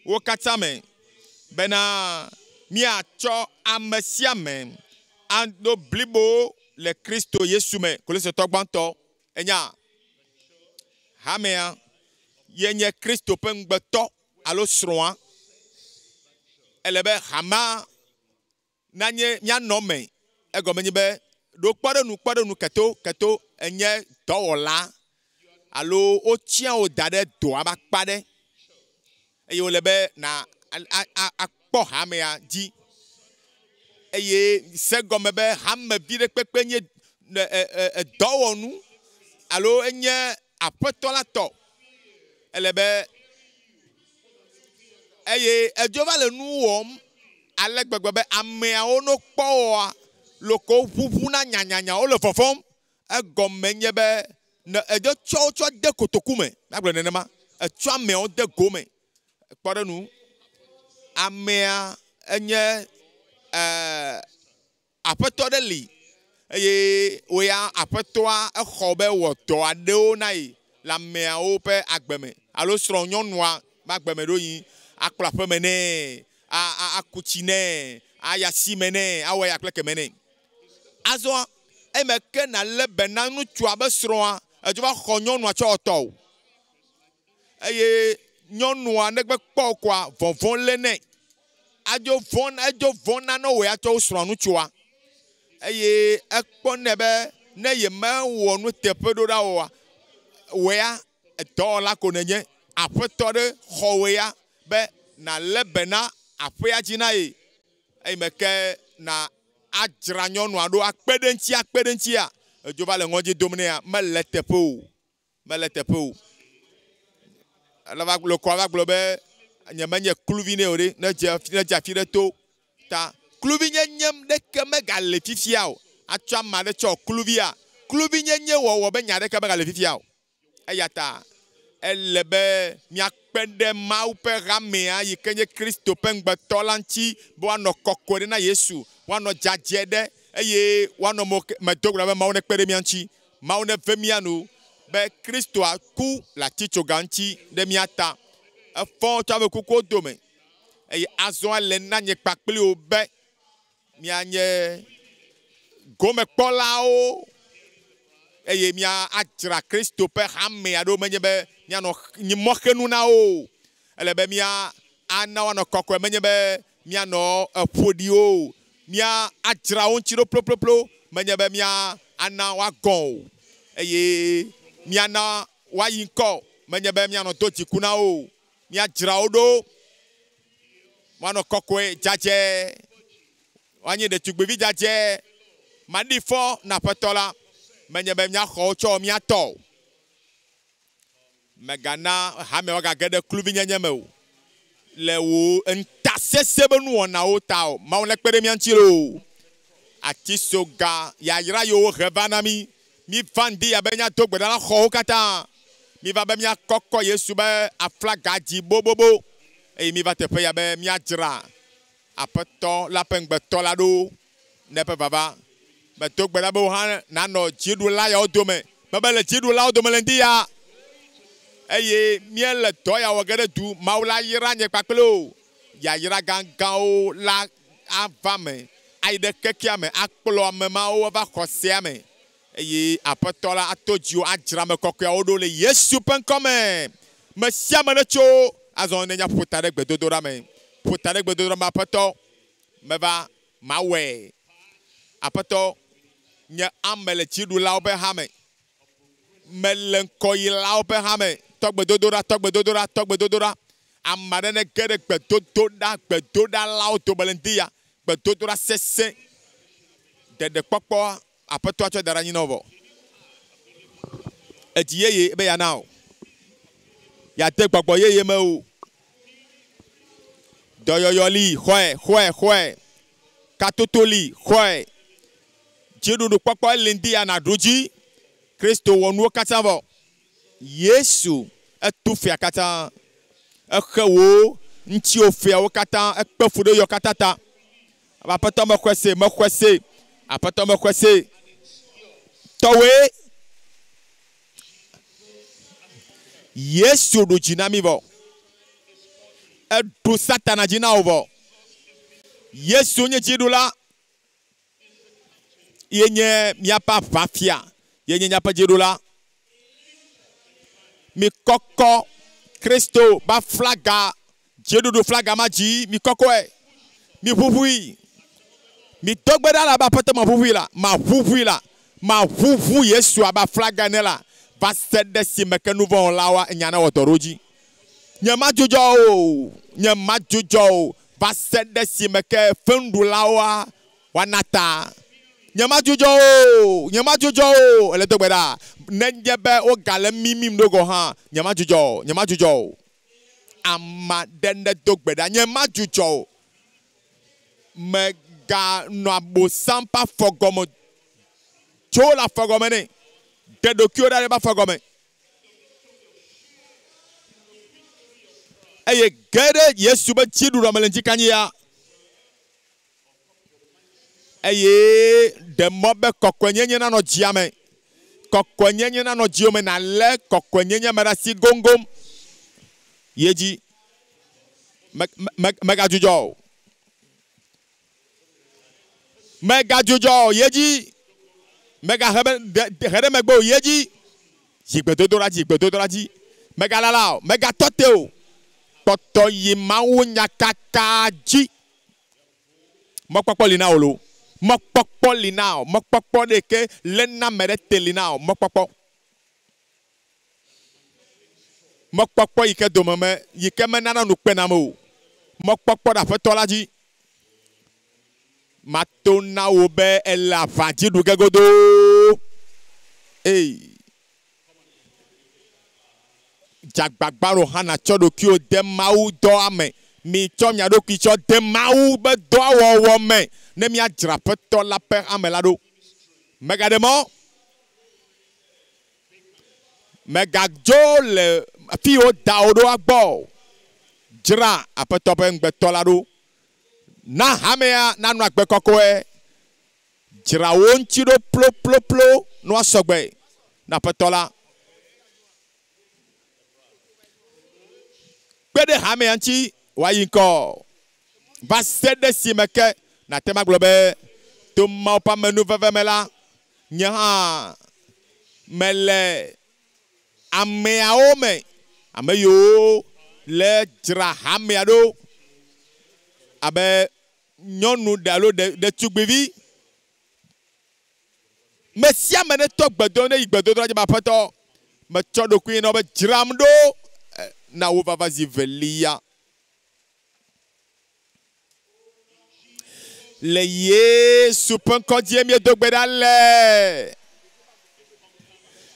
wo katã me bena míatsɔ ame sia ame aɖo blibo le Kristo Yesu me. Kolosetɔ gbãtɔ enya hamea ye nye Kristo ƒe ŋugbetɔ alo srɔ̃a. Ele be hamea nanye míanɔ eme. Egɔme nye be ɖo kpɔɖeŋu kpɔɖeŋu keto keto enye dɔwɔla alo wotia wò da ɖe dɔa ƒe akpa ɖe eye wòle be na akpɔ hamea dzi. Eye se gɔme be hamevi ɖe kpekpe nye dɔwɔnu alo enye aƒetɔ la tɔ. Ele be eye edzo va le nu wɔm ale gbegbe be ameawo no kpɔ woa, loko ʋuʋuna nyanyanya, wole vɔvɔ̃m. Egɔme nye be ne edzo tsɔ wo tsɔ de kotoku me, míagblɔe nenema, etsɔ ameawo de go me. Kpɔ ɖe nu, amea enye e, aƒetɔ ɖe li eye wò ya aƒetɔa exɔ be wɔ dɔ aɖewo na yi le ameawo ƒe agbe me alo srɔ̃ nyɔnua ƒe agbe me ɖo yi akplɔ aƒeme nɛ, aku tsi nɛ, ayi asime nɛ, awɔ eya kple keme nɛ. Azɔa, eme ke nalé be na ŋutsua be srɔ̃a, edzo va xɔ nyɔnua tsɔ wɔ tɔwò. Eye nyɔnua negbe kpɔ koa, vɔvɔ̃ lé nɛ. Adzo vɔ̃, edzo vɔ̃ na ne wò ya tsɔ wo srɔ̃ ŋutsua. Eye ekpɔ nɛ be ne yemewɔ nuteƒe ɖo ɖa oa, wò ya edɔwɔla ko nènye. Aƒetɔ ɖe xɔ wò ya be nàlé be na aƒea dzi na ye. Eyime ke na adzra nyɔnua ɖo akpe ɖe eŋuti akpe ɖe eŋutia, edzo va le ŋɔdzi dom nɛa, mele eteƒe o. Mele eteƒe o. Ele va gblɔ kɔa va gblɔ be nyemenye kluvi nɛ o ɖe, ne dze ne dze afi ɖe to ta. Kluvinyenye ɖeke megale fifia o. Atsɔ ame aɖe tsɔ kluvia. Kluvinyenye wɔwɔ be nya ɖeke megale fifia o. Eya ta ele be míakpe ɖe Mawu ƒe hamea yi ke nye Kristo ƒe ŋugbetɔ la ŋuti be woanɔ kɔkɔe ɖe na Yesu, woanɔ dzadzɛ ɖe eye woanɔ mo medo gbe ɖa be Mawu nekpe ɖe mía ŋuti. Mawu neve mía nu be Kristoa ku le atitsoga ŋuti ɖe mía ta. Efɔ tso ame kukuwo dome eye azɔ ele na nye kpakpli wò be Míanye gomekpɔlawo eye míadzra Kristo ƒe hamea ɖo, menye be míanɔ mɔxenu na wo o. Ele be míana woanɔ kɔkɔe, menye be míanɔ eƒo ɖi wo o. Míadzra wo ŋuti ɖo ploploploo, menye be míana woagɔ̃ o. Eye míana woayi ŋkɔ, menye be míanɔ do dziku na wo o. Míadzra wo ɖo Woanɔ kɔkɔe dzadzɛ, woanye ɖetugbivi dzadzɛ, maɖi fɔ na Aƒetɔ la, menye be míaxɔ wo tsɔ mía tɔ o. Mègana hame woagage ɖe kluvinyenye me o le wò ŋutasesẽ ƒe nuwɔnawo ta o. Mawu nekpe ɖe mía ŋuti loo. Atisoga yayra yiwo wohe va na mí, míva ŋdi ya be míado gbe ɖa na xɔwo katã. Míva be míakɔkɔ Yesu be aflaga dzi bobobo eye míva teƒe ya be míadzra Aƒetɔ la ƒe ŋugbetɔ la ɖo na eƒe vava. Medo gbe ɖa be wò hã nànɔ dziɖula yawo dome. Mebe le dziɖulawo dome le ŋdi ya eye míele dɔ ya wɔ ge ɖe du. Mawu la yra nye kpakple wò. Yayra gãgãwo la ava me ayi ɖe kekea me akplɔ ame mawo ava xɔsea me eye Aƒetɔ la ato dziwò adzra ame kɔkɔeawo ɖo le Yesu ƒe ŋkɔ me. Me sia ame netso azɔ ne míaƒo ta ɖe gbedodoɖa me. Ƒo ta ɖe gbedodoɖa me, Aƒetɔ, meva, mawɔe. Aƒetɔ, nye ame le dziɖulawo ƒe ha me. Mele ŋkɔyilawo ƒe ha me. Tɔ gbedodoɖa, tɔ gbedodoɖa, tɔ gbedodoɖa. Ame aɖe nege ɖe gbedodoɖa, gbedoɖalawo dome le ŋdi ya. Gbedodoɖa sesẽ. Ɖeɖekpɔkpɔ Aƒetɔa tsɔe da ɖe anyi na wò vɔ. Edzi yeye be yeana wò. Yeade gbɔgbɔ yeye me wò. Dɔyɔyɔ li, xɔe, xɔe, xɔe. Katoto li, xɔe. Dziɖuɖukpɔkpɔ li ŋdi ya nàɖu dzi. Kristo wɔ nuwo katã vɔ. Yesu, etu fea katã. Exe wò ŋutiwò feawo katã, ekpe fu ɖe yɔ katã ta. Aƒetɔ mexɔe se, mexɔe se, Aƒetɔ mexɔe se. Tɔwòe Yesu ɖu dzi na mí vɔ. Eɖu Satana dzi na wò vɔ. Yesu nye dziɖula. Ye nye míaƒe aʋafia. Ye nye míaƒe dziɖula. Mikɔkɔ Kristo ƒe aflaga, dziɖuɖu flaga ma dzi. Mikɔkɔe. Miʋuʋui. Mido gbe ɖa le abe Aƒetɔ maʋuʋui la, maʋuʋui la, maʋuʋu Yesu abe aflaga ene la, va se ɖe esime ke nuvɔ̃wɔlawoa nya nawɔ dɔ ɖe wo dzi. Nyemadzudzɔ o, nyemadzudzɔ o, va se ɖe esime ke fenuɖulawoa woana ta. Nyemadzudzɔ o, nyemadzudzɔ o, ele do gbe ɖa. Nenye be wogale mimim ɖo gɔ̃ hã, nyemadzudzɔ o, nyemadzudzɔ o. Ame aɖe nedo gbe ɖa, nyemadzudzɔ o. Mèganɔ Abosam ƒe afɔ gɔme tso le afɔ gɔme nɛ. Ɖe ɖokuiwò ɖa ɖe eƒe afɔ gɔme. Eye ge ɖe Yesu be dziɖuɖua me le ŋdikanyia. Eye ɖe mɔ be kɔkɔenyenye nanɔ dzia me. Kɔkɔenyenye nanɔ dziwò me nàlé kɔkɔenyenye me ɖe asi goŋgoŋ. Yi edzi. Me, me, mègadzudzɔ o. Mègadzudzɔ o. Yi edzi. Mègahe be, ɖe, he ɖe megbe o. Yi edzi. Yi gbedodoɖa dzi, gbedodoɖa dzi. Mègalala o. Mègatɔ te o. Kpɔtɔ yi mawunyakaka dzi. Mɔkpɔkpɔ li na wò loo. Mɔkpɔkpɔ li na wò. Mɔkpɔkpɔ ɖeke léna ame ɖe te li na wò. Mɔkpɔkpɔ. Mɔkpɔkpɔ yi ke dome me yi ke menana nu kpena ame o. Mɔkpɔkpɔ ɖe Aƒetɔ la dzi. Mato na wò be èle aʋa dzi ɖu ge godoo. Ei. Dze agbagba ɖo hã nàtsɔ ɖokuiwò de Mawu dɔa me. Mitsɔ mia ɖokui tsɔ de Mawu ƒe dɔa wɔwɔ me ne míadzra Aƒetɔ la ƒe hame la ɖo. Mègaɖe mɔ Mègadzo le afi yi woda wò ɖoa gbɔ o. Dzra Aƒetɔ ƒe ŋugbetɔ la ɖo. Na hamea nanɔ agbe kɔkɔe. Dzra wò ŋuti ɖo ploploplo ne woasɔ gbe na Aƒetɔ la. Kpe ɖe hamea ŋuti wòayi ŋgɔ va se ɖe esime ke nàte ŋu agblɔ be, To Mawu ƒe amenuveve me la, nye hã mele ameawo me, ame yiwo le dzra hamea ɖo abe nyɔnu ɖe alo ɖetugbivi. Me sia ame netɔ gbe dom ne yi gbedodoɖa dzi be, Aƒetɔ, metsɔ ɖokuinye na wò be dzram ɖo na wò vava zi velia. Le Yesu ƒe ŋkɔ dzie míedo gbe ɖa le.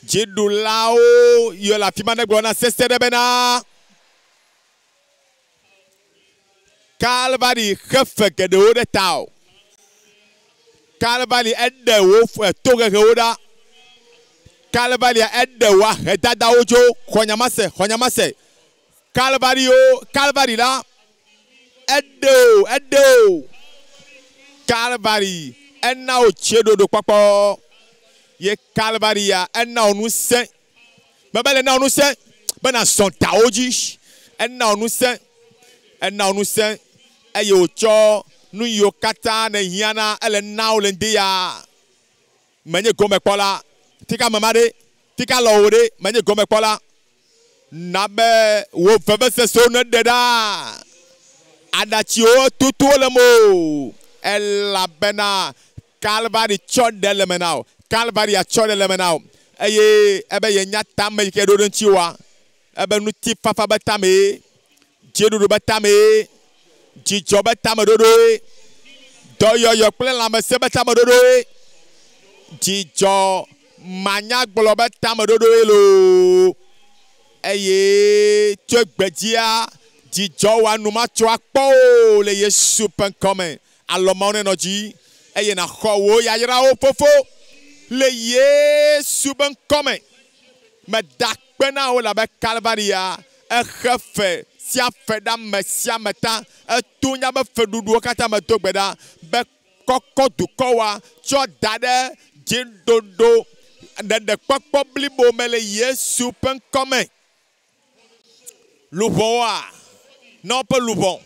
Dziɖulawo yiwo le afi ma negblɔ na sese ɖe bena, Kalvari xe fe geɖewo ɖe tawò. Kalvari eɖe wò tohehewo ɖa. Kalvaria eɖe wò ahedadawo dzo. Xɔ nya ma se, xɔ nya ma se. Kalvari o, Kalvari la, eɖe wò, eɖe wò. Kalvari ena wò tseɖoɖo kpɔkpɔ. Ye Kalvaria ena wò ŋusẽ. Mebe le na wò ŋusẽ be nàzɔ dawo dzi. Ena wò ŋusẽ, ena wò ŋusẽ eye wòtsɔ nu yiwo katã nèhiã na ele na wò le ŋdi ya. Menye gomekpɔla. Fika ame ma ɖe? Fika lɔwò ɖe? Menye gomekpɔla. Na be wò vevesesewo neɖe ɖa. Aɖatsiwo tutuwo le mewò elabena Kalvari tsɔ ɖe le eme na wò. Kalvaria tsɔ ɖe le eme na wò. Eye ebe yenya tame yi ke ɖo ɖe ŋutiwòa, ebe ŋutifafa be tamee, dziɖuɖu be tamee, dzidzɔ be tameɖoɖoe, dɔyɔyɔ kple lãmesẽ be tameɖoɖoe, dzidzɔ manyagblɔ be tameɖoɖoe loo. Eye tso egbedzia, dzidzɔ wòa nu matsɔ akpɔ o le Yesu ƒe ŋkɔ me. Alɔ mawo nenɔ dzi, eye nàxɔ wò yayrawo, Fofo, le Yesu ƒe ŋkɔ me. Meda akpe na wò elabe Kalvaria exe fe sia fe ɖe ame sia ame ta. Eto míaƒe feɖuɖuwo katã me do gbe ɖa be kɔkɔ dukɔwoa tsɔ da ɖe dziɖoɖo ɖeɖekpɔkpɔ blibo me le Yesu ƒe ŋkɔ me. Luʋɔwoa, na woƒe luʋɔ,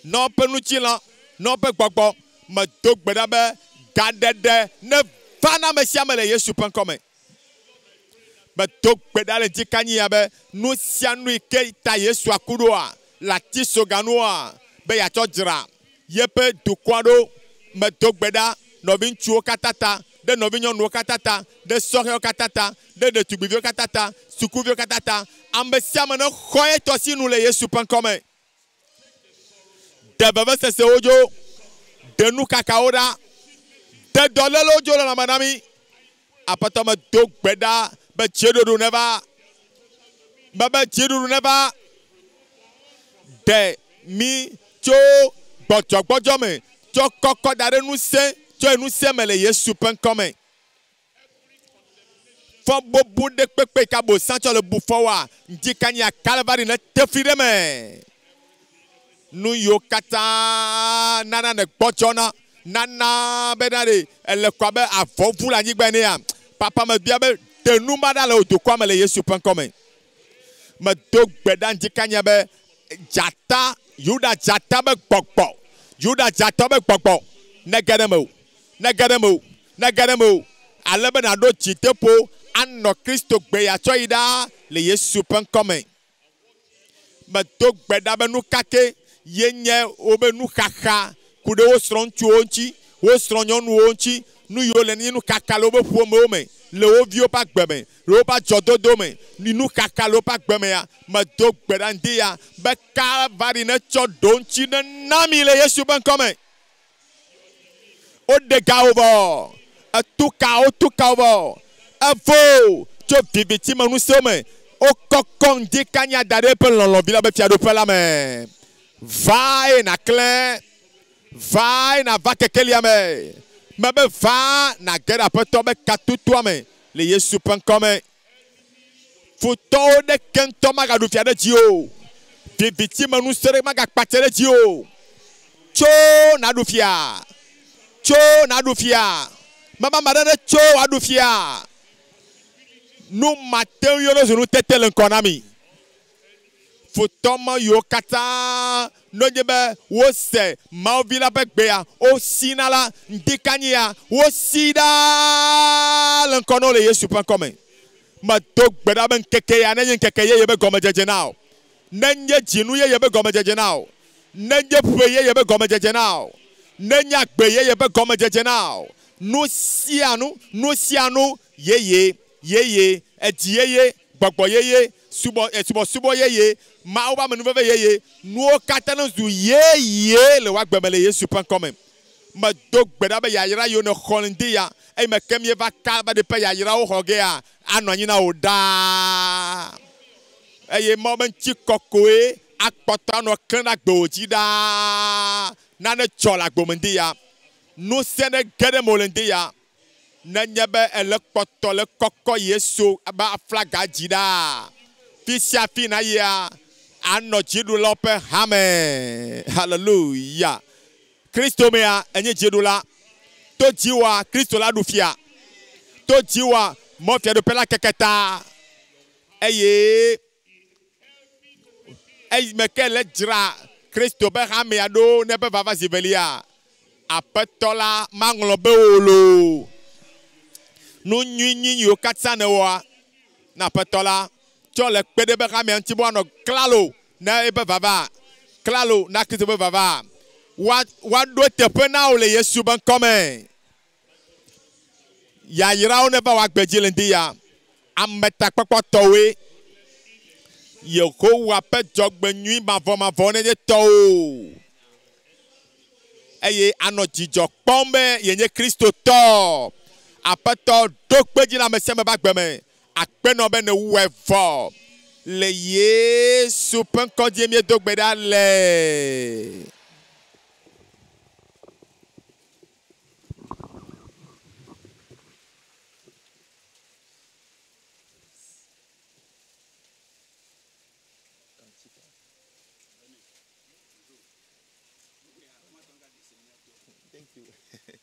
na woƒe ŋutilã, na woƒe gbɔgbɔ. Medo gbe ɖa be gaɖeɖe neva na ame sia ame le Yesu ƒe ŋkɔ me. Medo gbe ɖa le ŋtikanyia be nu sia nu yi ke ta Yesu aku ɖoa le atisoga nua be yeatsɔ dzra yeƒe dukɔa ɖo. Medo gbe ɖa nɔviŋutsuwo katã ta, ɖe nɔvinyɔnuwo katã ta, ɖe sɔhɛwo katã ta, ɖe ɖetugbiviwo katã ta, sukuviwo katã ta. Ame sia ame nexɔ etɔ sinu le Yesu ƒe ŋkɔ me. Ɖe vevesesewo dzo, ɖe nukakawo ɖa, ɖe dɔlélewo dzo le lãme na mí. Aƒetɔ, medo gbe ɖa be dziɖuɖu neva. Mebe dziɖuɖu neva. Ɖe mí tso gbɔdzɔgbɔdzɔ me, tsɔ kɔkɔ da ɖe ŋusẽ, tsɔe ŋusẽ me le Yesu ƒe ŋkɔ me. Fɔ bubu ɖe kpekpe yi ke Abosam tsɔ le bu fɔ woa, ŋdi ka nyia Kalvari nete fli ɖe eme. Nu yiwo katã nana nègbɔdzɔna, nana bena ɖe èle ko abe avɔvu le anyigba enea, Papa mebia be, ɖe nu ma ɖa le wò dukɔa me le Yesu ƒe ŋkɔ me. Medo gbe ɖa ŋdi kanya be, Dzata, Yuda dzata be gbɔgbɔ, Yuda dzata be gbɔgbɔ, nege ɖe mewò, nege ɖe mewò, nege ɖe mewò, ale be nàɖo dzideƒo anɔ Kristo gbe yeatsɔ yi ɖaa le Yesu ƒe ŋkɔ me. Medo gbe ɖa be nukake ye nye wobe nuxaxa ku ɖe wo srɔ̃ŋutsuwo ŋuti, wo srɔ̃nyɔnuwo ŋuti, nu yiwo le nye nuxaxa le wobe ƒomewo me. le wo viwo ƒe agbe me, le woƒe adzɔdodo me, nuxaxa le woƒe agbe mea, medo gbe ɖa ŋdi ya be Kalvari netsɔ ɖoŋtsi nena mi le Yesu ƒe ŋkɔ me. Woɖe ga wò vɔ, etu ka wotu ka wò vɔ, evo tso viviti me ŋusẽwo me, wokɔkɔ ŋdi kanya da ɖe eƒe lɔlɔ̃vi la ƒe fiaɖuƒe la me. Va eye nàklẽ, va eye nàva kekelia me. Mebe va nàge ɖe Aƒetɔ ƒe katutua me le Yesu ƒe ŋkɔ me. Futɔwo ɖeke ŋutɔ magaɖu fia ɖe dzi o. Viviti me ŋusẽ ɖe magakpatse ɖe dzi o. Tso nàɖu fia. Tso nàɖu fia. Mebe ame aɖe netso wòaɖu fia. Nu mate ŋui yɔ zu nutete le ŋkɔ na mi. Futɔ ma yiwo katã ne nye be wose Mawu vi la ƒe gbea, wosina la, ŋdikanyia, wosi ɖaa le ŋkɔ na wo le Yesu ƒe ŋkɔ me. Medo gbe ɖa be ŋkeke ya nenye ŋkeke yeye be gɔmedzedze na wò. Nenye dzinu yeye be gɔmedzedze na wò. Nenye ƒe yeye be gɔmedzedze na wò. Nenye agbe yeye be gɔmedzedze na wò. Nu sia nu, nu sia nu yeye, yeye, edzi yeye, gbɔgbɔ yeye, subɔ, subɔsubɔ yeye, Mawu ƒe amenuveve yeye, nuwo katã ne zu yeye le wò agbe me le Yesu ƒe ŋkɔ me. Medo gbe ɖa be yayra yiwo nèxɔ ŋdi ya, eyi me ke míeva Kalvari ƒe yayrawo xɔ gea, anɔ anyi na wò ɖaa. Eye Mawu ƒe ŋutikɔkɔe akpɔtɔ anɔ klẽ ɖe agbewò dzi ɖaa. Nane dzɔ le agbo me ŋdi ya. Ŋusẽ ɖe ge ɖe mewò le ŋdi ya. Nenye be èle kpɔtɔ le kɔkɔ Yesu ƒe aflaga dzi ɖaa, fi sia fi nàyia, ànɔ dziɖulawo ƒe hame. Haleluya! Kristo mea, ènye dziɖula. To dziwòa, Kristo la ɖu fia. To dziwòa, mɔfiaɖuƒe la keke ta. Eye eyime ke le dzra Kristo ƒe hamea ɖo ne eƒe vava zi velia, Aƒetɔ la maŋlɔ be wò loo. Nu nyuinyui yiwo katã nèwɔa na Aƒetɔ la, tsɔ le kpe ɖe eƒe hamea ŋuti be woanɔ klalo na eƒe vava, klalo na Kristo ƒe vava. Woa, woaɖo eteƒe na wò le Yesu ƒe ŋkɔ me. Yayrawo neva wò agbe dzi le ŋdi ya. Ametakpɔkpɔ tɔwoe. Yehowa ƒe dzɔgbenyui mavɔmavɔ nenye tɔwò. Eye anɔ dzidzɔ kpɔm be yenye Kristotɔ. Aƒetɔ, ɖo kpe dzi le ame sia ame ƒe agbe me. Akpe nɔ be nèwɔe vɔ. Le Yesu ƒe ŋkɔ dzie míedo gbe ɖa le. Thank you.